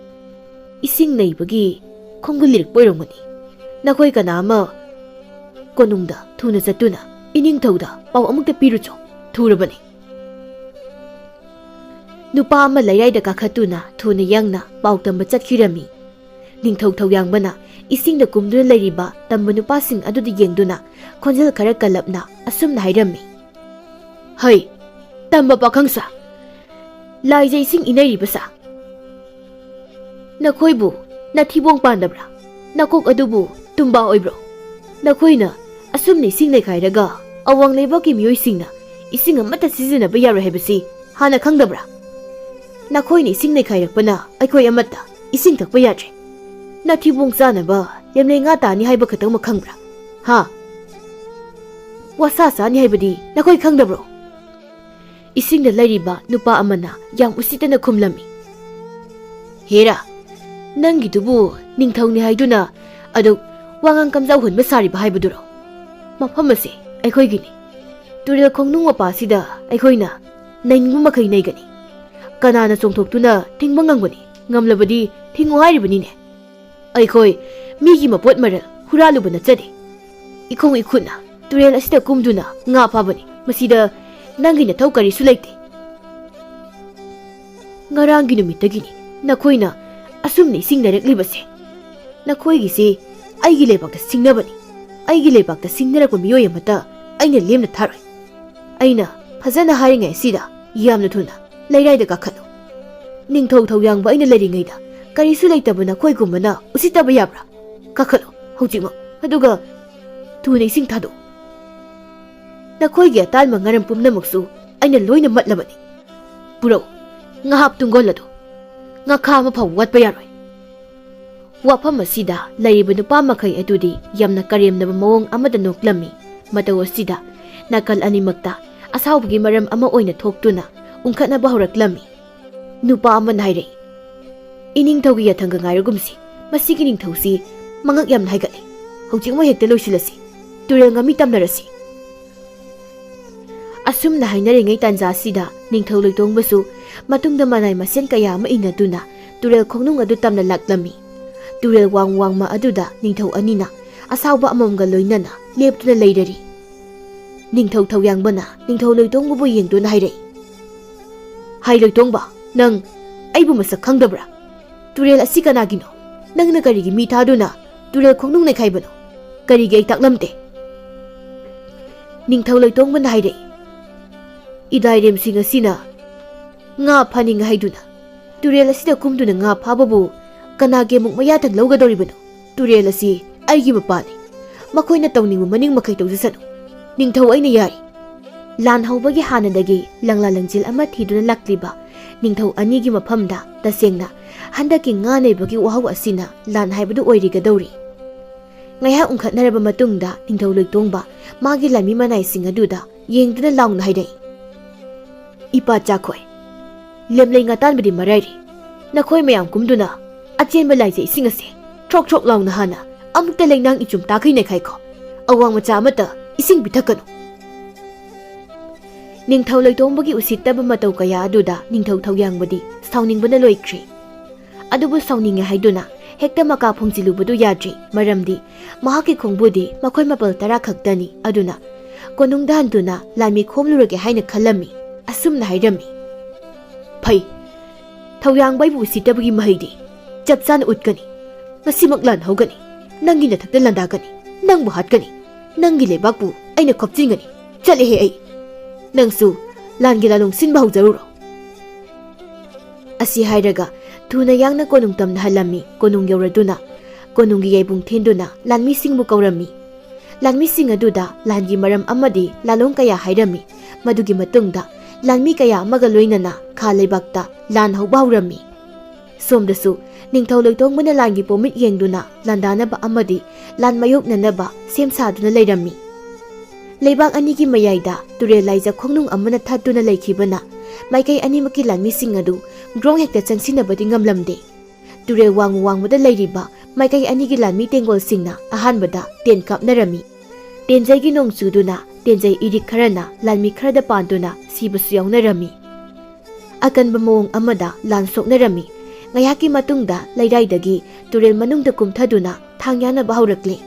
ꯏꯁꯤꯡ ꯅꯩꯕꯒꯤ ꯈꯣꯡꯒꯨꯜ ꯂꯤꯔꯛꯄ ꯑꯣꯏꯔꯝꯒꯅꯤ꯫ ꯅꯈꯣꯏ ꯀꯅꯥ ꯑꯃ ꯀꯣꯅꯨꯡꯗ ꯊꯨꯅ ꯆꯠꯇꯨꯅ ꯏꯅꯤꯡꯊꯧꯗ ꯄꯥꯎ ꯑꯃꯨꯛꯇ ꯄꯤꯔꯨꯆꯣ꯫ ꯊꯨꯔꯕꯅꯤ"꯫ ꯅꯨꯄꯥ ꯑꯃ ꯂꯩꯔꯥꯏꯗ ꯀꯥꯈꯠꯇꯨꯅ ꯊꯨꯅ ꯌꯥꯡꯅ ꯄꯥꯎ ꯇꯝꯕ ꯆꯠꯈꯤꯔꯝꯃꯤ꯫ ꯅꯤꯡꯊꯧ ꯊꯧꯌꯥꯡꯕꯅ ꯏꯁꯤꯡꯗ ꯀꯨꯝꯗꯨꯅ ꯂꯩꯔꯤꯕ ꯇꯝꯕ ꯅꯨꯄꯥꯁꯤꯡ ꯑꯗꯨꯗ ꯌꯦꯡꯗꯨꯅ ꯈꯣꯟꯖꯦꯜ ꯈꯔ ꯀꯜꯂꯞꯅ ꯑꯁꯨꯝꯅ ꯍꯥꯏꯔꯝꯃꯤ, "ꯍꯩ, ꯇꯝꯕ ꯄꯥꯈꯪ ꯁꯥ, ꯂꯥꯏꯖ ꯏꯁꯤꯡ ꯏꯅꯩꯔꯤꯕ ꯁꯥ, ꯅꯈꯣꯏꯕꯨ ꯅꯊꯤꯕꯣꯡ ꯄꯥꯟꯗꯕ꯭ꯔꯥ? ꯅꯀꯣꯛ ꯑꯗꯨꯕꯨ ꯇꯨꯝꯕꯥ ꯑꯣꯏꯕ꯭ꯔꯣ? ꯅꯈꯣꯏꯅ ꯑꯁꯨꯝꯅ ꯏꯁꯤꯡ ꯅꯩꯈꯥꯏꯔꯒ ꯑꯋꯥꯡ ꯂꯩꯕꯥꯛꯀꯤ ꯃꯤꯑꯣꯏꯁꯤꯡꯅ ꯏꯁꯤꯡ ꯑꯃꯠꯇ ꯁꯤꯖꯤꯟꯅꯕ ꯌꯥꯔꯣꯏ ꯍꯥꯏꯕꯁꯤ ꯍꯥꯟꯅ ꯈꯪꯗꯕ꯭ꯔꯥ? ꯅꯈꯣꯏꯅ ꯏꯁꯤꯡ ꯅꯩꯈꯥꯏꯔꯛꯄꯅ ꯑꯩꯈꯣꯏ ꯑꯃꯠꯇ ꯏꯁꯤꯡ ꯊꯛꯄ ꯌꯥꯗ꯭ꯔꯦ꯫ ꯅꯊꯤꯕꯣꯡ ꯆꯥꯅꯕ ꯂꯦꯝꯂꯩ ꯉꯥ ꯇꯥꯅꯤ ꯍꯥꯏꯕ ꯈꯛꯇꯪꯃꯛ ꯈꯪꯕ꯭ꯔꯥ? ꯍꯥ?" ꯋꯥꯁꯥ ꯆꯥꯅꯤ ꯍꯥꯏꯕꯗꯤ ꯅꯈꯣꯏ ꯈꯪꯗꯕ꯭ꯔꯣ? ꯏꯁꯤꯡꯗ ꯂꯩꯔꯤꯕ ꯅꯨꯄꯥ ꯑꯃꯅ ꯌꯥꯝ ꯎꯁꯤꯠꯇꯅ ꯈꯨꯝꯂꯝꯃꯤ꯫ "ꯍꯦꯔꯥ, ꯅꯪꯒꯤꯗꯨꯕꯨ ꯅꯤꯡꯊꯧꯅꯤ ꯍꯥꯏꯗꯨꯅ ꯑꯗꯨꯛ ꯋꯥꯉꯥꯡ ꯀꯝꯖꯥꯎ ꯍꯨꯟꯕ ꯁꯥꯔꯤꯕ ꯍꯥꯏꯕꯗꯨꯔꯣ? ꯃꯐꯝ ꯑꯁꯦ ꯑꯩꯈꯣꯏꯒꯤꯅꯤ꯫ ꯇꯨꯔꯦꯜ ꯈꯣꯡꯅꯨꯡ ꯃꯄꯥꯁꯤꯗ ꯑꯩꯈꯣꯏꯅ ꯅꯩꯅꯤꯡꯕ ꯃꯈꯩ ꯅꯩꯒꯅꯤ꯫ ꯀꯅꯥꯅ ꯆꯣꯡꯊꯣꯛꯇꯨꯅ ꯊꯤꯡꯕ ꯉꯝꯒꯅꯤ? ꯉꯝꯂꯕꯗꯤ ꯊꯤꯡꯉꯨ ꯍꯥꯏꯔꯤꯕꯅꯤꯅꯦ꯫ ꯑꯩꯈꯣꯏ ꯃꯤꯒꯤ ꯃꯄꯣꯠ ꯃꯔꯜ ꯍꯨꯔꯥꯜꯂꯨꯕ ꯅꯠꯆꯗꯦ꯫ ꯏꯈꯣꯡ ꯏꯈꯨꯠꯅ ꯇꯨꯔꯦꯜ ꯑꯁꯤꯗ ꯀꯨꯝꯗꯨꯅ ꯉꯥ ꯐꯥꯕꯅꯤ꯫ ꯃꯁꯤꯗ ꯅꯪꯒꯤ ꯅꯊꯧ ꯀꯔꯤꯁꯨ ꯂꯩꯇꯦ꯫ ꯉꯔꯥꯡꯒꯤ ꯅꯨꯃꯤꯠꯇꯒꯤꯅꯤ ꯅꯈꯣꯏꯅ ꯑꯁꯨꯝ ꯅꯤꯡꯁꯤꯡꯅꯔꯛꯂꯤꯕꯁꯦ꯫ ꯅꯈꯣꯏꯒꯤꯁꯤ ꯑꯩꯒꯤ ꯂꯩꯕꯥꯛꯇ ꯁꯤꯡꯅꯕꯅꯤ꯫ ꯑꯩꯒꯤ ꯂꯩꯕꯥꯛꯇ ꯁꯤꯡꯅꯔꯛꯄ ꯃꯤꯑꯣꯏ ꯑꯃꯠꯇ ꯑꯩꯅ ꯂꯦꯝꯅ ꯊꯥꯔꯣꯏ꯫ ꯑꯩꯅ ꯐꯖꯅ ꯍꯥꯏꯔꯤꯉꯩ ꯑꯁꯤꯗ ꯌꯥꯝꯅ ꯊꯨꯅ ꯂꯩꯔꯥꯏꯗ ꯀꯥꯈꯠꯂꯨ꯫ ꯅꯤꯡꯊꯧ ꯊꯧꯌꯥꯡꯕ ꯑꯩꯅ ꯂꯩꯔꯤꯉꯩꯗ ꯀꯔꯤꯁꯨ ꯂꯩꯇꯕ ꯅꯈꯣꯏꯒꯨꯝꯕꯅ ꯎꯁꯤꯠꯇꯕ ꯌꯥꯕ꯭ꯔꯥ? ꯀꯥꯈꯠꯂꯨ ꯍꯧꯖꯤꯛꯃꯛ, ꯑꯗꯨꯒ ꯊꯨꯅ ꯏꯁꯤꯡ ꯊꯥꯗꯣꯛꯎ꯫ ꯅꯈꯣꯏꯒꯤ ꯑꯇꯥꯟꯕ ꯉꯔꯝ ꯄꯨꯝꯅꯃꯛꯁꯨ ꯑꯩꯅ ꯂꯣꯏꯅ ꯃꯠꯂꯕꯅꯤ꯫ ꯄꯨꯔꯛꯎ, ꯉꯥꯍꯥꯛ ꯇꯨꯡꯒꯣꯜ ꯑꯗꯨ꯫ ꯉꯥꯈꯥ ꯑꯃ ꯐꯥꯎꯕ ꯋꯥꯠꯄ ꯌꯥꯔꯣꯏ꯫" ꯋꯥꯐꯝ ꯑꯁꯤꯗ ꯂꯩꯔꯤꯕ ꯅꯨꯄꯥ ꯃꯈꯩ ꯑꯗꯨꯗꯤ ꯌꯥꯝꯅ ꯀꯔꯦꯝꯅꯕ ꯃꯑꯣꯡ ꯑꯃꯗ ꯅꯣꯛꯂꯝꯃꯤ꯫ ꯃꯇꯧ ꯑꯁꯤꯗ ꯅꯥꯀꯜ ꯑꯅꯤꯃꯛꯇ ꯑꯁꯥꯎꯕꯒꯤ ꯃꯔꯝ ꯑꯃ ꯑꯣꯏꯅ ꯊꯣꯛꯇꯨꯅ ꯎꯪꯈꯠꯅꯕ ꯍꯧꯔꯛꯂꯝꯃꯤ꯫ ꯅꯨꯄꯥ ꯑꯃꯅ ꯍꯥꯏꯔꯛꯏ, "ꯏꯅꯤꯡꯊꯧꯒꯤ ꯌꯥꯊꯪꯒ ꯉꯥꯏꯔꯒꯨꯝꯁꯤ꯫ ꯃꯁꯤꯒꯤ ꯅꯤꯡꯊꯧꯁꯤ ꯃꯉꯛ ꯌꯥꯝꯅ ꯍꯥꯏꯒꯠꯂꯤ꯫ ꯍꯧꯖꯤꯛꯃꯛ ꯍꯦꯛꯇ ꯂꯣꯏꯁꯤꯜꯂꯁꯤ꯫ ꯇꯨꯔꯦꯜ ꯉꯝꯃꯤ ꯇꯝꯅꯔꯁꯤ꯫" ꯑꯁꯨꯝꯅ ꯍꯥꯏꯅꯔꯤꯉꯩ ꯇꯥꯟꯖꯥꯁꯤꯗ ꯅꯤꯡꯊꯧ ꯂꯣꯏꯇꯣꯡꯕꯁꯨ ꯃꯇꯨꯡꯗ ꯃꯅꯥꯏ ꯃꯁꯦꯟ ꯀꯌꯥ ꯑꯃ ꯏꯟꯅꯗꯨꯅ ꯇꯨꯔꯦꯜ ꯈꯣꯡꯅꯨꯡ ꯑꯗꯨ ꯇꯝꯅ ꯂꯥꯛꯂꯝꯃꯤ꯫ ꯇꯨꯔꯦꯜ ꯋꯥꯡ ꯋꯥꯡꯃ ꯑꯗꯨꯗ ꯅꯤꯡꯊꯧ ꯑꯅꯤꯅ ꯑꯁꯥꯎꯕ ꯑꯃꯃꯝꯒ ꯂꯣꯏꯅꯅ ꯂꯦꯞꯇꯨꯅ ꯂꯩꯔꯔꯤ꯫ ꯅꯤꯡꯊꯧ ꯊꯧꯌꯥꯡꯕꯅ ꯅꯤꯡꯊꯧ ꯂꯣꯏꯇꯣꯡꯕꯕꯨ ꯌꯦꯡꯗꯨꯅ ꯍꯥꯏꯔꯛꯏ, "ꯍꯥꯏ ꯂꯣꯏꯇꯣꯡꯕ, ꯅꯪ ꯑꯩꯕꯨ ꯃꯁꯛ ꯈꯪꯗꯕ꯭ꯔꯥ? ꯇꯨꯔꯦꯜ ꯑꯁꯤ ꯀꯅꯥꯒꯤꯅꯣ? ꯅꯪꯅ ꯀꯔꯤꯒꯤ ꯃꯤ ꯊꯥꯗꯨꯅ ꯇꯨꯔꯦꯜ ꯈꯣꯡꯅꯨꯡ ꯅꯩꯈꯥꯏꯕꯅꯣ? ꯀꯔꯤꯒꯤ ꯑꯩ ꯇꯥꯛꯂꯝꯗꯦ?" ꯅꯤꯡꯊꯧ ꯂꯣꯏꯇꯣꯡꯕꯅ ꯍꯥꯏꯔꯛꯏ, "ꯏꯗꯥꯏꯔꯦꯝꯁꯤꯡ ꯑꯁꯤꯅ ꯉꯥ ꯐꯥꯅꯤꯡ ꯍꯥꯏꯗꯨꯅ ꯇꯨꯔꯦꯜ ꯑꯁꯤꯗ ꯀꯨꯝꯗꯨꯅ ꯉꯥ ꯐꯥꯕꯕꯨ ꯀꯅꯥꯒꯤ ꯑꯃꯨꯛ ꯃꯌꯥꯊꯪ ꯂꯧꯒꯗꯧꯔꯤꯕꯅꯣ? ꯇꯨꯔꯦꯜ ꯑꯁꯤ ꯑꯩꯒꯤ ꯃꯄꯥꯅꯤ꯫ ꯃꯈꯣꯏꯅ ꯇꯧꯅꯤꯡꯕ ꯃꯅꯤꯡ ꯃꯈꯩ ꯇꯧꯖꯁꯅꯨ꯫ ꯅꯤꯡꯊꯧ ꯑꯩꯅ ꯌꯥꯔꯤ꯫" ꯂꯥꯟ ꯍꯧꯕꯒꯤ ꯍꯥꯟꯅꯗꯒꯤ ꯂꯪꯂꯥ ꯂꯪꯖꯤꯜ ꯑꯃ ꯊꯤꯗꯨꯅ ꯂꯥꯛꯂꯤꯕ ꯅꯤꯡꯊꯧ ꯑꯅꯤꯒꯤ ꯃꯐꯝꯗ ꯇꯁꯦꯡꯅ ꯍꯟꯗꯛꯀꯤ ꯉꯥ ꯅꯩꯕꯒꯤ ꯋꯥꯍꯧ ꯑꯁꯤꯅ ꯂꯥꯟ ꯍꯥꯏꯕꯗꯨ ꯑꯣꯏꯔꯤꯒꯗꯧꯔꯤ꯫ ꯉꯥꯏꯍꯥꯛ ꯎꯪꯈꯠꯅꯔꯕ ꯃꯇꯨꯡꯗ ꯅꯤꯡꯊꯧ ꯂꯣꯏꯇꯣꯡꯕ ꯃꯥꯒꯤ ꯂꯥꯟꯃꯤ ꯃꯅꯥꯏꯁꯤꯡ ꯑꯗꯨꯗ ꯌꯦꯡꯗꯨꯅ ꯂꯥꯎꯅ ꯍꯥꯏꯔꯛꯏ, "ꯏꯄꯥ ꯆꯥꯈꯣꯏ, ꯂꯦꯝꯂꯩ ꯉꯥꯇꯥꯟꯕꯗꯤ ꯃꯔꯥꯏꯔꯤ, ꯅꯈꯣꯏ ꯃꯌꯥꯝ ꯀꯨꯝꯗꯨꯅ ꯑꯆꯦꯟꯕ ꯂꯥꯏꯖ ꯏꯁꯤꯡ ꯑꯁꯦ ꯊ꯭ꯔꯣꯛ ꯊ꯭ꯔꯣꯛ ꯂꯥꯎꯅ ꯍꯥꯟꯅ ꯑꯃꯨꯛꯇ ꯂꯩꯅꯥꯡ ꯏꯆꯨꯝ ꯇꯥꯈꯩ ꯅꯩꯈꯥꯏꯈꯣ꯫ ꯑꯋꯥꯡ ꯃꯆꯥ ꯑꯃꯠꯇ ꯏꯁꯤꯡ ꯄꯤꯊꯛꯀꯅꯨ"꯫ ꯅꯤꯡꯊꯧ ꯂꯣꯏꯇꯣꯡꯕꯒꯤ ꯎꯁꯤꯠꯇꯕ ꯃꯇꯧ ꯀꯌꯥ ꯑꯗꯨꯗ ꯅꯤꯡꯊꯧ ꯊꯧꯌꯥꯡꯕꯗꯤ ꯁꯥꯎꯅꯤꯡꯕꯅ ꯂꯣꯏꯈ꯭ꯔꯦ꯫ ꯑꯗꯨꯕꯨ ꯁꯥꯎꯅꯤꯡꯉꯦ ꯍꯥꯏꯗꯨꯅ ꯍꯦꯛꯇ ꯃꯀꯥ ꯐꯣꯡꯖꯤꯜꯂꯨꯕꯗꯨ ꯌꯥꯗ꯭ꯔꯤ, ꯃꯔꯝꯗꯤ ꯃꯍꯥꯛꯀꯤ ꯈꯣꯡꯕꯨꯗꯤ ꯃꯈꯣꯏ ꯃꯥꯄꯜ ꯇꯔꯥ ꯈꯛꯇꯅꯤ꯫ ꯑꯗꯨꯅ ꯀꯣꯅꯨꯡꯗ ꯍꯟꯗꯨꯅ ꯂꯥꯟꯃꯤ ꯈꯣꯝꯂꯨꯔꯒꯦ ꯍꯥꯏꯅ ꯈꯜꯂꯝꯃꯤ꯫ ꯑꯁꯨꯝꯅ ꯍꯥꯏꯔꯝꯃꯤ, "ꯐꯩ, ꯊꯧꯌꯥꯡꯕ ꯑꯩꯕꯨ ꯎꯁꯤꯠꯇꯕꯒꯤ ꯃꯍꯩꯗꯤ ꯆꯞ ꯆꯥꯅ ꯎꯠꯀꯅꯤ꯫ ꯉꯁꯤꯃꯛ ꯂꯥꯟ ꯍꯧꯒꯅꯤ꯫ ꯅꯪꯒꯤ ꯅꯊꯛꯇ ꯂꯥꯟꯗꯥꯒꯅꯤ꯫ ꯅꯪꯕꯨ ꯍꯥꯠꯀꯅꯤ꯫ ꯅꯪꯒꯤ ꯂꯩꯕꯥꯛꯄꯨ ꯑꯩꯅ ꯈꯣꯞꯆꯤꯟꯒꯅꯤ꯫ ꯆꯠꯂꯦꯍꯦ ꯑꯩ꯫ ꯅꯪꯁꯨ ꯂꯥꯟꯒꯤ ꯂꯥꯂꯣꯡ ꯁꯤꯟꯕ ꯍꯧꯖꯔꯨꯔꯣ"꯫ ꯑꯁꯤ ꯍꯥꯏꯔꯒ ꯊꯨꯅ ꯌꯥꯡꯅ ꯀꯣꯅꯨꯡ ꯇꯝꯅ ꯍꯜꯂꯝꯃꯤ꯫ ꯀꯣꯅꯨꯡ ꯌꯧꯔꯗꯨꯅ ꯀꯣꯅꯨꯡꯒꯤ ꯌꯥꯏꯕꯨꯡ ꯊꯤꯟꯗꯨꯅ ꯂꯥꯟꯃꯤꯁꯤꯡꯕꯨ ꯀꯧꯔꯝꯃꯤ꯫ ꯂꯥꯟꯃꯤꯁꯤꯡ ꯑꯗꯨꯗ ꯂꯥꯟꯒꯤ ꯃꯔꯝ ꯑꯃꯗꯤ ꯂꯥꯂꯣꯡ ꯀꯌꯥ ꯍꯥꯏꯔꯝꯃꯤ꯫ ꯃꯗꯨꯒꯤ ꯃꯇꯨꯡꯗ ꯂꯥꯟꯃꯤ ꯀꯌꯥ ꯑꯃꯒ ꯂꯣꯏꯅꯅ ꯈꯥ ꯂꯩꯕꯥꯛꯇ ꯂꯥꯟ ꯍꯧꯕ ꯍꯧꯔꯝꯃꯤ꯫ ꯁꯣꯝꯗꯁꯨ ꯅꯤꯡꯊꯧ ꯂꯣꯏꯇꯣꯡꯕꯅ ꯂꯥꯟꯒꯤ ꯄꯣꯃꯤꯠ ꯌꯦꯡꯗꯨꯅ ꯂꯥꯟꯗꯥꯅꯕ ꯑꯃꯗꯤ ꯂꯥꯟ ꯃꯥꯌꯣꯛꯅꯅꯕ ꯁꯦꯝ ꯁꯥꯗꯨꯅ ꯂꯩꯔꯝꯃꯤ꯫ ꯂꯩꯕꯥꯛ ꯑꯅꯤꯒꯤ ꯃꯌꯥꯏꯗ ꯇꯨꯔꯦꯜ ꯂꯥꯏꯖ ꯈꯣꯡꯅꯨꯡ ꯑꯃꯅ ꯊꯠꯇꯨꯅ ꯂꯩꯈꯤꯕꯅ ꯃꯥꯏꯀꯩ ꯑꯅꯤꯃꯛꯀꯤ ꯂꯥꯟꯃꯤꯁꯤꯡ ꯑꯗꯨ ꯒ꯭ꯔꯣꯡ ꯍꯦꯛꯇ ꯆꯪꯁꯤꯟꯅꯕꯗꯤ ꯉꯝꯂꯝꯗꯦ꯫ ꯇꯨꯔꯦꯜ ꯋꯥꯡꯃ ꯋꯥꯡꯃꯗ ꯂꯩꯔꯤꯕ ꯃꯥꯏꯀꯩ ꯑꯅꯤꯒꯤ ꯂꯥꯟꯃꯤ ꯇꯦꯡꯒꯣꯜꯁꯤꯡꯅ ꯑꯍꯥꯟꯕꯗ ꯇꯦꯟ ꯀꯥꯞꯅꯔꯝꯃꯤ꯫ ꯇꯦꯟꯖꯩꯒꯤ ꯅꯣꯡ ꯆꯨꯗꯨꯅ ꯇꯦꯟꯖꯩ ꯏꯔꯤꯛ ꯈꯔꯅ ꯂꯥꯟꯃꯤ ꯈꯔꯗ ꯄꯥꯟꯗꯨꯅ ꯁꯤꯕꯁꯨ ꯌꯥꯎꯅꯔꯝꯃꯤ꯫ ꯑꯀꯟꯕ ꯃꯑꯣꯡ ꯑꯃꯗ ꯂꯥꯟ ꯁꯣꯛꯅꯔꯝꯃꯤ꯫ ꯉꯥꯏꯍꯥꯛꯀꯤ ꯃꯇꯨꯡꯗ ꯂꯩꯔꯥꯏꯗꯒꯤ ꯇꯨꯔꯦꯜ ꯃꯅꯨꯡꯗ ꯀꯨꯝꯊꯗꯨꯅ ꯊꯥꯡ ꯌꯥꯅꯕ ꯍꯧꯔꯛꯂꯦ꯫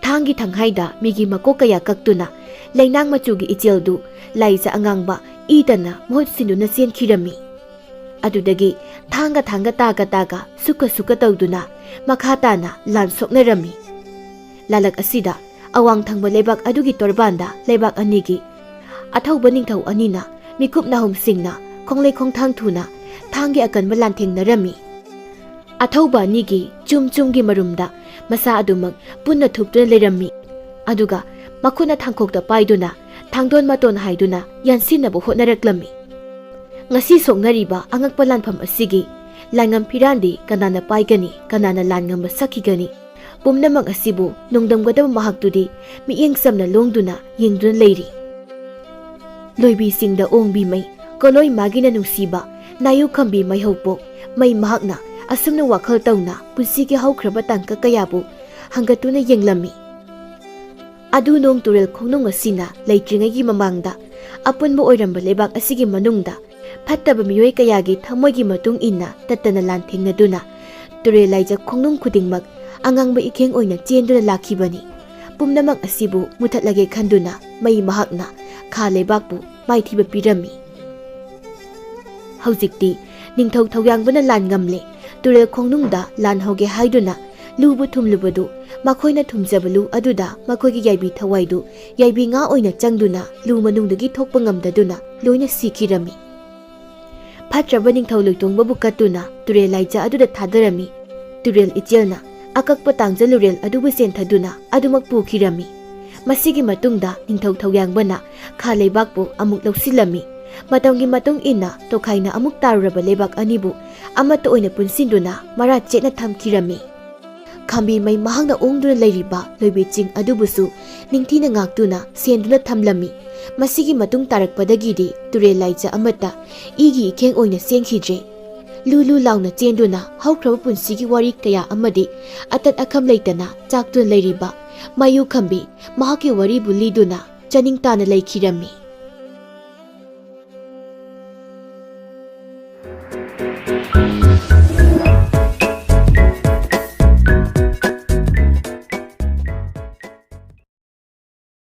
ꯊꯥꯡꯒꯤ ꯊꯪꯍꯥꯏꯗ ꯃꯤꯒꯤ ꯃꯀꯣꯛ ꯀꯌꯥ ꯀꯛꯇꯨꯅ ꯂꯩꯅꯥꯡ ꯃꯆꯨꯒꯤ ꯏꯆꯦꯜꯗꯨ ꯂꯥꯏꯖ ꯑꯉꯥꯡꯕ ꯏꯇꯅ ꯃꯍꯨꯠ ꯁꯤꯟꯗꯨꯅ ꯆꯦꯟꯈꯤꯔꯝꯃꯤ꯫ ꯑꯗꯨꯗꯒꯤ ꯊꯥꯡꯒ ꯊꯥꯡꯒ ꯇꯥꯒ ꯇꯥꯒ ꯁꯨꯛꯀ ꯁꯨꯛꯀ ꯇꯧꯗꯨꯅ ꯃꯈꯥ ꯇꯥꯅ ꯂꯥꯟ ꯁꯣꯛꯅꯔꯝꯃꯤ꯫ ꯂꯥꯂꯛ ꯑꯁꯤꯗ ꯑꯋꯥꯡ ꯊꯪꯕ ꯂꯩꯕꯥꯛ ꯑꯗꯨꯒꯤ ꯇꯣꯔꯕꯥꯟꯗ ꯂꯩꯕꯥꯛ ꯑꯅꯤꯒꯤ ꯑꯊꯧꯕ ꯅꯤꯡꯊꯧ ꯑꯅꯤꯅ ꯃꯤꯀꯨꯞ ꯅꯥꯍꯨꯝꯁꯤꯡꯅ ꯈꯣꯡꯂꯩ ꯈꯣꯡꯊꯥꯡ ꯊꯨꯅ ꯊꯥꯡꯒꯤ ꯑꯀꯟꯕ ꯂꯥꯟꯊꯦꯡꯅꯔꯝꯃꯤ꯫ ꯑꯊꯧꯕ ꯑꯅꯤꯒꯤ ꯆꯨꯝ ꯆꯨꯝꯒꯤ ꯃꯔꯨꯝꯗ ꯃꯁꯥ ꯑꯗꯨꯃꯛ ꯄꯨꯟꯅ ꯊꯨꯞꯇꯨꯅ ꯂꯩꯔꯝꯃꯤ꯫ ꯑꯗꯨꯒ ꯃꯈꯨꯠꯅ ꯊꯥꯡꯈꯣꯛꯇ ꯄꯥꯏꯗꯨꯅ ꯊꯥꯡꯗꯣꯟ ꯃꯇꯣꯟ ꯍꯥꯏꯗꯨꯅ ꯌꯥꯟꯁꯤꯟꯅꯕ ꯍꯣꯠꯅꯔꯛꯂꯝꯃꯤ꯫ ꯉꯁꯤ ꯁꯣꯛꯅꯔꯤꯕ ꯑꯉꯛꯄ ꯂꯥꯟꯐꯝ ꯑꯁꯤꯒꯤ ꯂꯥꯟꯉꯝ ꯐꯤꯔꯥꯟꯗꯤ ꯀꯅꯥꯅ ꯄꯥꯏꯒꯅꯤ, ꯀꯅꯥꯅ ꯂꯥꯟ ꯉꯝꯕ ꯁꯛꯈꯤꯒꯅꯤ? ꯄꯨꯝꯅꯃꯛ ꯑꯁꯤꯕꯨ ꯅꯣꯡꯗꯝꯒꯗꯕ ꯃꯍꯥꯛꯇꯨꯗꯤ ꯃꯤꯠꯌꯦꯡ ꯆꯝꯅ ꯂꯣꯡꯗꯨꯅ ꯌꯦꯡꯗꯨꯅ ꯂꯩꯔꯤ꯫ ꯂꯣꯏꯕꯤꯁꯤꯡꯗ ꯑꯣꯡꯕꯤ ꯃꯩ, ꯀꯣꯂꯣꯏ ꯃꯥꯒꯤꯅ ꯅꯨꯡꯁꯤꯕ, ꯅꯥꯌꯨ ꯈꯝꯕꯤ ꯃꯩꯍꯧꯄꯣꯛ, ꯃꯩ ꯃꯍꯥꯛꯅ ꯑꯁꯨꯝꯅ ꯋꯥꯈꯜ ꯇꯧꯅ ꯄꯨꯟꯁꯤꯒꯤ ꯍꯧꯈ꯭ꯔꯕ ꯇꯥꯡꯀꯛ ꯀꯌꯥꯕꯨ ꯍꯪꯒꯠꯇꯨꯅ ꯌꯦꯡꯂꯝꯃꯤ꯫ ꯑꯗꯨ ꯅꯣꯡ ꯇꯨꯔꯦꯜ ꯈꯣꯡꯅꯨꯡ ꯑꯁꯤꯅ ꯂꯩꯇ꯭ꯔꯤꯉꯩꯒꯤ ꯃꯃꯥꯡꯗ ꯑꯄꯨꯟꯕ ꯑꯣꯏꯔꯝꯕ ꯂꯩꯕꯥꯛ ꯑꯁꯤꯒꯤ ꯃꯅꯨꯡꯗ ꯐꯠꯇꯕ ꯃꯤꯑꯣꯏ ꯀꯌꯥꯒꯤ ꯊꯃꯣꯏꯒꯤ ꯃꯇꯨꯡ ꯏꯟꯅ ꯇꯠꯇꯅ ꯂꯥꯟ ꯊꯦꯡꯅꯗꯨꯅ ꯇꯨꯔꯦꯜ ꯂꯥꯏꯖ ꯈꯣꯡꯅꯨꯡ ꯈꯨꯗꯤꯡꯃꯛ ꯑꯉꯥꯡꯕ ꯏꯈꯦꯡ ꯑꯣꯏꯅ ꯆꯦꯟꯗꯨꯅ ꯂꯥꯛꯈꯤꯕꯅꯤ꯫ ꯄꯨꯝꯅꯃꯛ ꯑꯁꯤꯕꯨ ꯃꯨꯊꯠꯂꯒꯦ ꯈꯟꯗꯨꯅ ꯃꯩ ꯃꯍꯥꯛꯅ ꯈꯥ ꯂꯩꯕꯥꯛꯄꯨ ꯃꯥꯏꯊꯤꯕ ꯄꯤꯔꯝꯃꯤ꯫ ꯍꯧꯖꯤꯛꯇꯤ ꯅꯤꯡꯊꯧ ꯊꯧꯌꯥꯡꯕꯅ ꯂꯥꯟ ꯉꯝꯂꯦ, ꯇꯨꯔꯦꯜ ꯈꯣꯡꯅꯨꯡꯗ ꯂꯥꯟ ꯍꯧꯒꯦ ꯍꯥꯏꯗꯨꯅ ꯂꯨꯕꯨ ꯊꯨꯝꯂꯨꯕꯗꯨ, ꯃꯈꯣꯏꯅ ꯊꯨꯝꯖꯕ ꯂꯨ ꯑꯗꯨꯗ ꯃꯈꯣꯏꯒꯤ ꯌꯥꯏꯕꯤ ꯊꯋꯥꯏꯗꯨ ꯌꯥꯏꯕꯤ ꯉꯥ ꯑꯣꯏꯅ ꯆꯪꯗꯨꯅ ꯂꯨ ꯃꯅꯨꯡꯗꯒꯤ ꯊꯣꯛꯄ ꯉꯝꯗꯗꯨꯅ ꯂꯣꯏꯅ ꯁꯤꯈꯤꯔꯝꯃꯤ꯫ ꯐꯠꯇ꯭ꯔꯕ ꯅꯤꯡꯊꯧ ꯂꯣꯏꯇꯣꯡꯕꯕꯨ ꯀꯠꯇꯨꯅ ꯇꯨꯔꯦꯜ ꯂꯥꯏꯖ ꯑꯗꯨꯗ ꯊꯥꯗꯔꯝꯃꯤ꯫ ꯇꯨꯔꯦꯜ ꯏꯆꯦꯜꯅ ꯑꯀꯛꯄ ꯇꯥꯡꯖ ꯂꯨꯔꯦꯜ ꯑꯗꯨꯕꯨ ꯆꯦꯟꯊꯗꯨꯅ ꯑꯗꯨꯃꯛ ꯄꯨꯈꯤꯔꯝꯃꯤ꯫ ꯃꯁꯤꯒꯤ ꯃꯇꯨꯡꯗ ꯅꯤꯡꯊꯧ ꯊꯧꯌꯥꯡꯕꯅ ꯈꯥ ꯂꯩꯕꯥꯛꯄꯨ ꯑꯃꯨꯛ ꯂꯧꯁꯤꯜꯂꯝꯃꯤ꯫ ꯃꯇꯝꯒꯤ ꯃꯇꯨꯡ ꯏꯟꯅ ꯇꯣꯈꯥꯏꯅ ꯑꯃꯨꯛ ꯇꯥꯔꯨꯔꯕ ꯂꯩꯕꯥꯛ ꯑꯅꯤꯕꯨ ꯑꯃꯠꯇ ꯑꯣꯏꯅ ꯄꯨꯟꯁꯤꯟꯗꯨꯅ ꯃꯔꯥ ꯆꯦꯠꯅ ꯊꯝꯈꯤꯔꯝꯃꯤ꯫ ꯈꯥꯝꯕꯤ ꯃꯩ ꯃꯍꯥꯛꯅ ꯑꯣꯡꯗꯨꯅ ꯂꯩꯔꯤꯕ ꯂꯣꯏꯕꯤ ꯆꯤꯡ ꯑꯗꯨꯕꯨꯁꯨ ꯅꯤꯡꯊꯤꯅ ꯉꯥꯛꯇꯨꯅ ꯁꯦꯟꯗꯨꯅ ꯊꯝꯂꯝꯃꯤ꯫ ꯃꯁꯤꯒꯤ ꯃꯇꯨꯡ ꯇꯥꯔꯛꯄꯗꯒꯤꯗꯤ ꯇꯨꯔꯦꯜ ꯂꯥꯏꯖ ꯑꯃꯠꯇ ꯏꯒꯤ ꯏꯈꯦꯡ ꯑꯣꯏꯅ ꯆꯦꯟꯈꯤꯗ꯭ꯔꯦ꯫ ꯂꯨ ꯂꯨ ꯂꯥꯎꯅ ꯆꯦꯟꯗꯨꯅ ꯍꯧꯈ꯭ꯔꯕ ꯄꯨꯟꯁꯤꯒꯤ ꯋꯥꯔꯤ ꯀꯌꯥ ꯑꯃꯗꯤ ꯑꯇꯠ ꯑꯈꯝ ꯂꯩꯇꯅ ꯆꯥꯛꯇꯨꯅ ꯂꯩꯔꯤꯕ ꯃꯌꯨ ꯈꯝꯕꯤ ꯃꯍꯥꯛꯀꯤ ꯋꯥꯔꯤꯕꯨ ꯂꯤꯗꯨꯅ ꯆꯥꯅꯤꯡ ꯇꯥꯅ ꯂꯩꯈꯤꯔꯝꯃꯤ꯫